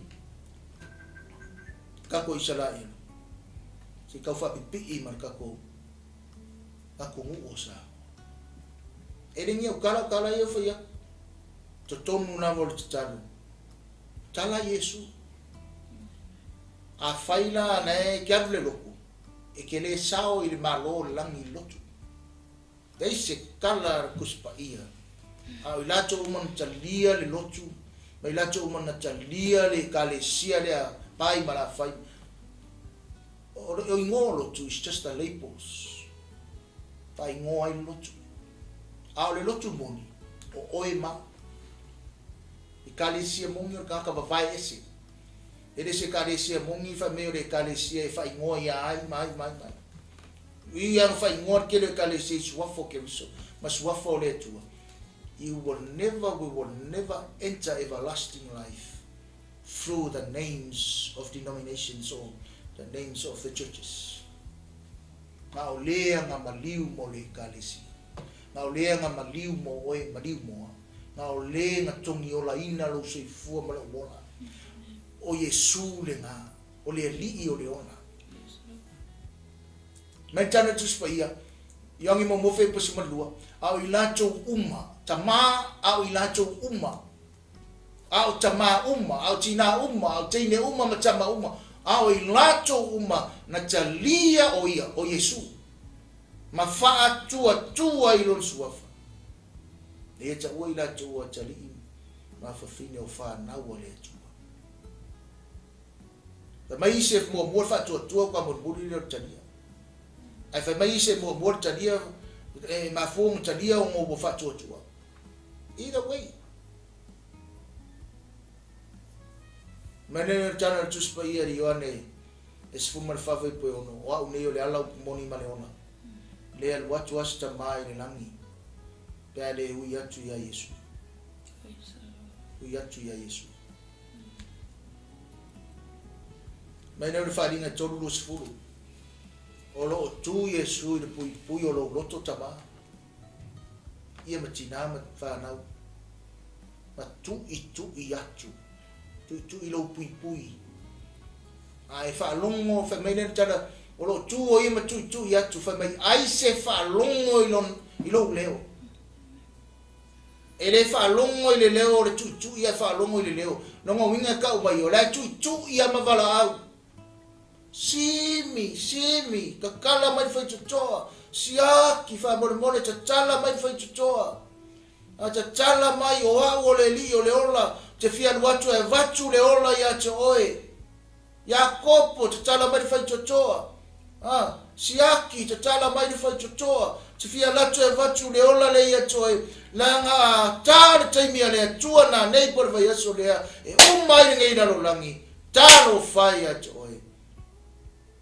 tatou Isaraelu, se i tau faapipii ma le tatou atunuu o Samoa. E le ni au tala, o tala ia ua fai atu. Totonu lava o le tatalo, tala Iesu. Afai la na e te alu le lotu, e te le sao i le Malo o le lagi i le lotu. Leai se tala a le Tusi Paia, a o i latou uma na talia le lotu, ma i latou uma na talia le Ekalesia lea pai ma lafai, o le igoa o lotu is just a labels, faaigoa ai le lotu. A o le lotu moni, o oe ma au. Ekalesia moni o le tagata vavae ese. E le se Ekalesia moni fai mai o le Ekalesia e faaigoa ia ai ma ai ma ai ma ai. Ia na faaigoa le tele o Ekalesia i suafa o Keriso ma suafa o le Atua. You will never, we will never enter everlasting life through the names of denominations or the names of the churches. Na o lea nga maliu mo le Ekalesia. Na o lea nga maliu mo oe, maliu mo au. Na o le nga togiolaina lou soifua ma lou ola. O Iesu lena, o le Alii o le ola. Mai tana Tusi Paia, Ioane muamua fe 12, a o i latou uma, tamā, a o i latou uma, a o tamā uma, a o tinā uma, a o teine uma ma tama uma, a o i latou uma na talia o ia, o Iesu, ma faatuatua i lona suafa. Lea taua i latou o atalii ma fafine o fanau a le Atua. Fai mai isi e muamua le faatuatua faatoa mulimuli lea o le talia. Ae fai mai isi e muamua le talia, e mafua ona talia ona ua faatuatua. Either way. Mai lea o le tala o le Tusi Paia i Ioane e 14:6, o au nei o le ala upu moni ma le ola. Le alu atu a se tama i le lagi, pe a le ui atu iā Iesu. Ui atu iā Iesu. Mai nei o le Faaaliga e 3:20, O lo o tu Iesu i le puipui o lou loto tamā, ia ma tinā ma fanau, ma tuʻituʻi atu, tuʻituʻi lou puipui. A e faalogo, fai mai lea le tala, o lo o tu o ia ma tuʻituʻi atu, fai mai, ai se faalogo i lon, i lou leo. E le faalogo i le leo o le tuʻituʻi ae faalogo i le leo. Lona uiga e kau mai, o la e tuʻituʻi a ma valaau. Simi, simi, kakala mai le faitotoa, siaki faamolemole tatala mai le faitotoa. A tatala mai, o au o le Alii o le ola, ou te fia alu atu e avatu le ola ia te oe. Iakopo, tatala mai le faitotoa. A, siaki, tatala mai le faitotoa, te fia alu atu e avatu le ola lea ia te oe, leaga a ta le taimi a le Atua nanei po o le vaiaso lea e uma ai lenei lalolagi, Talofa ia te oe,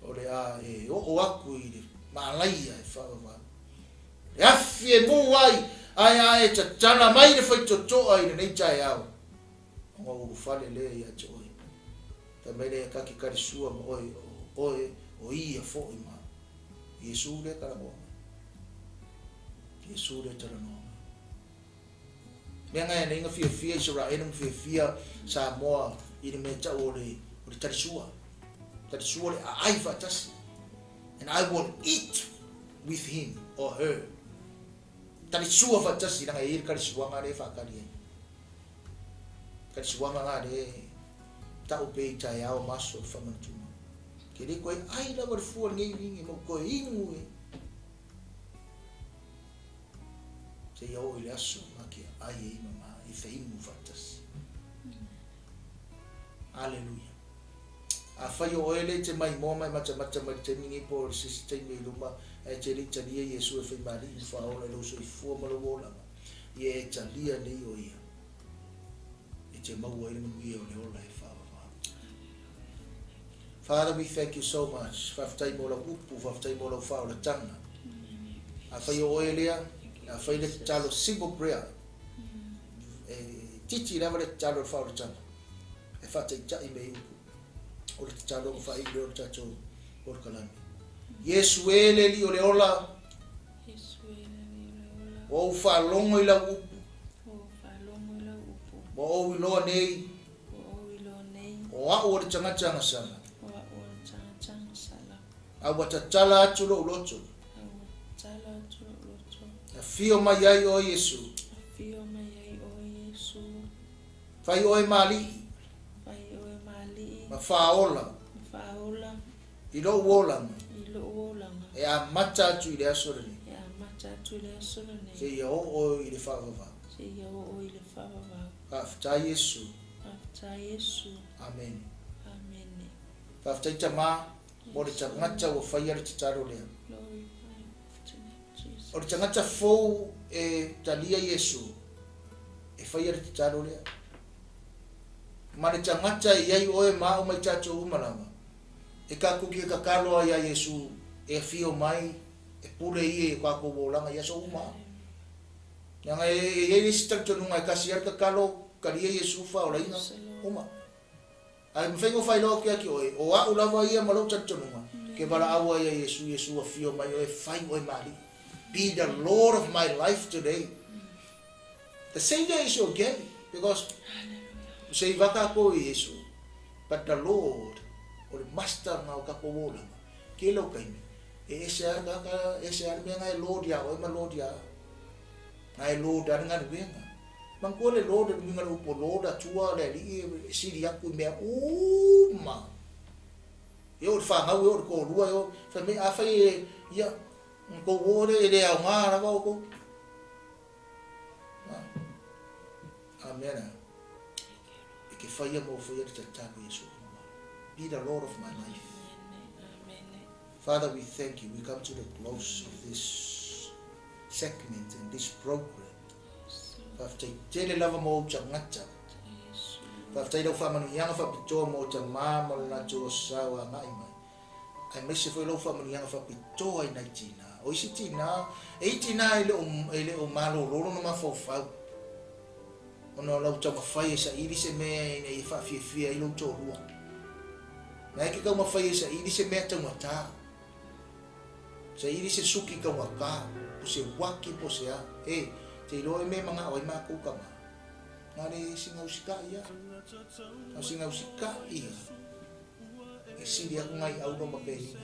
o le a e oo aku i le malaia e faavavau. Le afi e mū ai, ae a e tatala mai le faitotoa i lenei taeao, ona ulufale lea ia te oe. Fai mai lea ka ke kalisua ma oe, o oe, o ia foi ma Iesu lea talanoa mai. Iesu lea talanoa mai. Mea ngai anei na fiafia Isaraelu ma fiafia Samoa i le mea tau o le o le talisua. Talisua le aai faatasi. And I will eat with him or her. Talisua faatasi leaga e i ai le kalisuaga lea e faakali ai. Kalisuaga la lea e tau pea i taeao ma aso le faamanatuga. Ke le koe ai lava le fua lenei uiga ma ua toe inu e. Seia oo i le aso ma ke ai ai ma ma e feinu faatasi. Aleluia. Afai o oe lea e te maimoa ma e matamata mai le taimi nei po o se isi taimi i luma, ae e te le i talia Iesu e fai ma Alii ma Faaola i lou soifua ma lou olaga, ia e talia nei o Ia e te maua ai le manuia o le ola e faavavau. Father, we thank you so much. Faafetai mo lau upu, faafetai mo lau faaolataga. Afai o oe lea, afai le tatalo, simple prayer. E titi lava le tatalo o le faaolataga. E faataitai mea i upu. O le tatalo ma faaiu lea o le tatou polokalame. Iesu e le Alii o le ola. Iesu e le Alii o le ola. Ua ou faalogo i lau upu. Ua ou faalogo i lau upu. Ua ou iloa nei. Ua ou iloa nei. O a'u o le tagata agasala. O a'u o le tagata agasala. A ua tatala atu lo'u loto. A ua tatala atu lo'u loto. Afio mai ai oe Iesu. Afio mai ai oe Iesu. Fai oe ma Alii. Fai oe ma Alii. Ma faaola. Ma faaola. I lo'u olaga. I lo'u olaga. E amata atu i le aso lenei. E amata atu i le aso lenei. Seia oo i le faavavau. Seia oo i le faavavau. Faafetai Iesu. Faafetai Iesu. Amene. Amene. Faafetai Tama mo le tagata ua faia le tatalo lea. Glorify to name Jesus. O le tagata fou e talia Iesu e faia le tatalo lea. Ma le tagata e iai oe ma au ma i tatou uma lava, e kakou ke kakalo a ia Iesu e afio mai e pule ia i o kakou olaga i aso uma. Leaga e i ai le isi talitonuga e kasi ai le kakalo kalia Iesu faaolaina uma. Ae mafai ona faailoa atu ia te oe, o a'u lava ia ma lou talitonuga, ke valaau ai ia Iesu, Iesu afio mai oe, fai oe ma Alii. Be the Lord of my life today. The Savior is okay because se i va tatou i Iesu, but the Lord, o le Master lena o tatou olaga, ke lau taimi, e ese lava le tagata, ese lava le mea na e Lord ia oe ma Lord ia au. Na e Lord lava le galuega. Manatua le Lord, le uiga o le upu o Lord, Atua, le Alii, e sili atu i mea uma. E oo i le fanau, e oo i le toalua, e oo, fai mai, afai e, ia, ona tou oo lea, e le aoga lava outou. A mea lea, e te faia ma ou faia le tatalo Iesu. Be the Lord of my life. Father, we thank you. We come to the close of this segment and this program. Faafetai tele lava mo ou tagata. Faafetai lau faamanuiaga faapitoa mo tamā ma lo latou osao agai mai. Aemaise foi lau faamanuiaga faapitoa i nai tinā. O isi tinā, e i tinā e le o malolo lona mafaufau. Ona o lau taumafai e saili se mea ina ia faafiafia ai lou toalua. Na e te taumafai e saili se mea taugata. Saili se suki taugata, po se uaki po o se a. E, te iloa e mea e manao ai matou tama. Na le sina usikai ia. Na sina usikai ia. E sili aku ngai au no ma penina.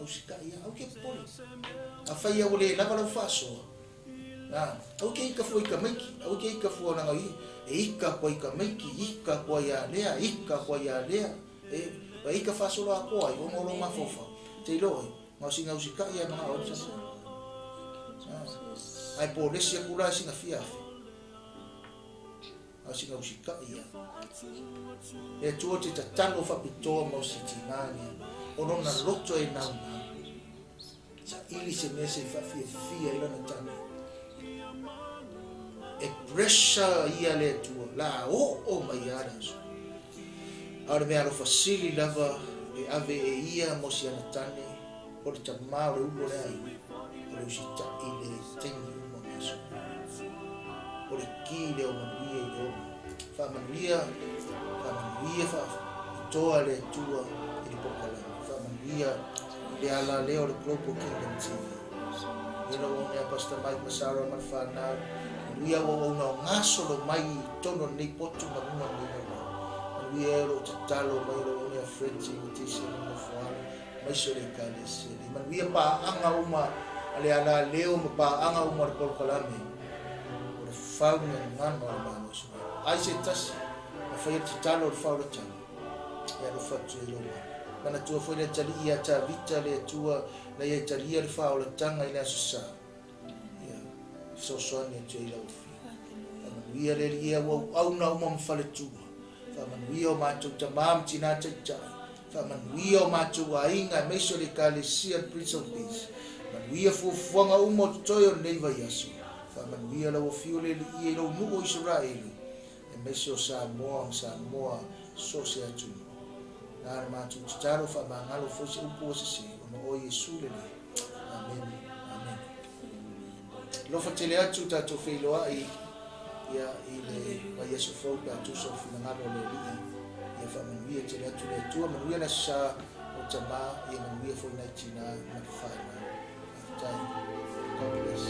Usikai ia, au ke popole. Afai ia ua le lava lau faasoa, aua ke ika fua i ka maiki, aua ke ika fua ona i, e ika kua i ka maiki, ika kua ia lea, ika kua ia lea, e, wa ika faasolo atoa ai, ona o lou mafaufau. Te iloa oi, na o sina usikai ia manao ai le Ae po o le isi aku la e sina fia afe. A o sina usikai ia. E Atua te tatalo faapitoa mo si tinā lea, o lona loto e naunau. Saili se mea se i faafiafia ai lana tane. E pressure ia le Atua, la oo mai ia le aso. A o le mea alofa sili lava e ave e ia mo si ana tane, o le tamā o le ulu o le aiga, o le usitai le taimi uma ma aso. O le ki lea o manuia i le ola. Faamanuia, faamanuia faapitoa le Atua i le polokalame. Faamanuia i le ala lea o le Global Kingdom TV. Ia lau auauna ia Pastor Mike ma Sarah ma le fanau. Manuia au auauna o gasolo mai i totonu o lenei potu ma luga o lenei lalolagi. Manuia e o lo o tatalo mai o lau auauna ia Freddy ma Tisi ma le nofoalo aemaise o le Ekalesia nei. Manuia paaga uma a le ala leo ma paaga uma a le polokalame o le fau gagana o le Malo o Isaraelu. Ai se tasi na faia le tatalo o le faaolataga e alofa atu ai lou Malo. Manatua foi le atalii ia Tavita le Atua na ia e talia le faaolataga i le Aso Sa. Ia fesoasoani atu ai lau Afioga. Faamanuia le Alii e auauauna uma ma faletua. Faamanuia o matou tamā ma tinā taitai. Faamanuia o matou aiga aemaise o le Ekalesia le Prince of Peace. Manuia fuafuaga uma o totoe o lenei vaiaso. Faamanuia lau Afio le Alii i lou nuu o Isaraelu, aemaise o Samoa ma Samoa so o se atunuu. Na le matou tatalo faamagalo foi se upu ua sese ona o Iesu le Alii. Amene. Amene. Alofa tele atu tatou feiloai ia i le vaiaso fou pe a tusa o le finagalo o le Alii. Ia faamanuia tele atu le Atua, manuia le Aso Sa o Tamā, ia manuia foi nai tinā ma le fanau. Faafetai. God bless.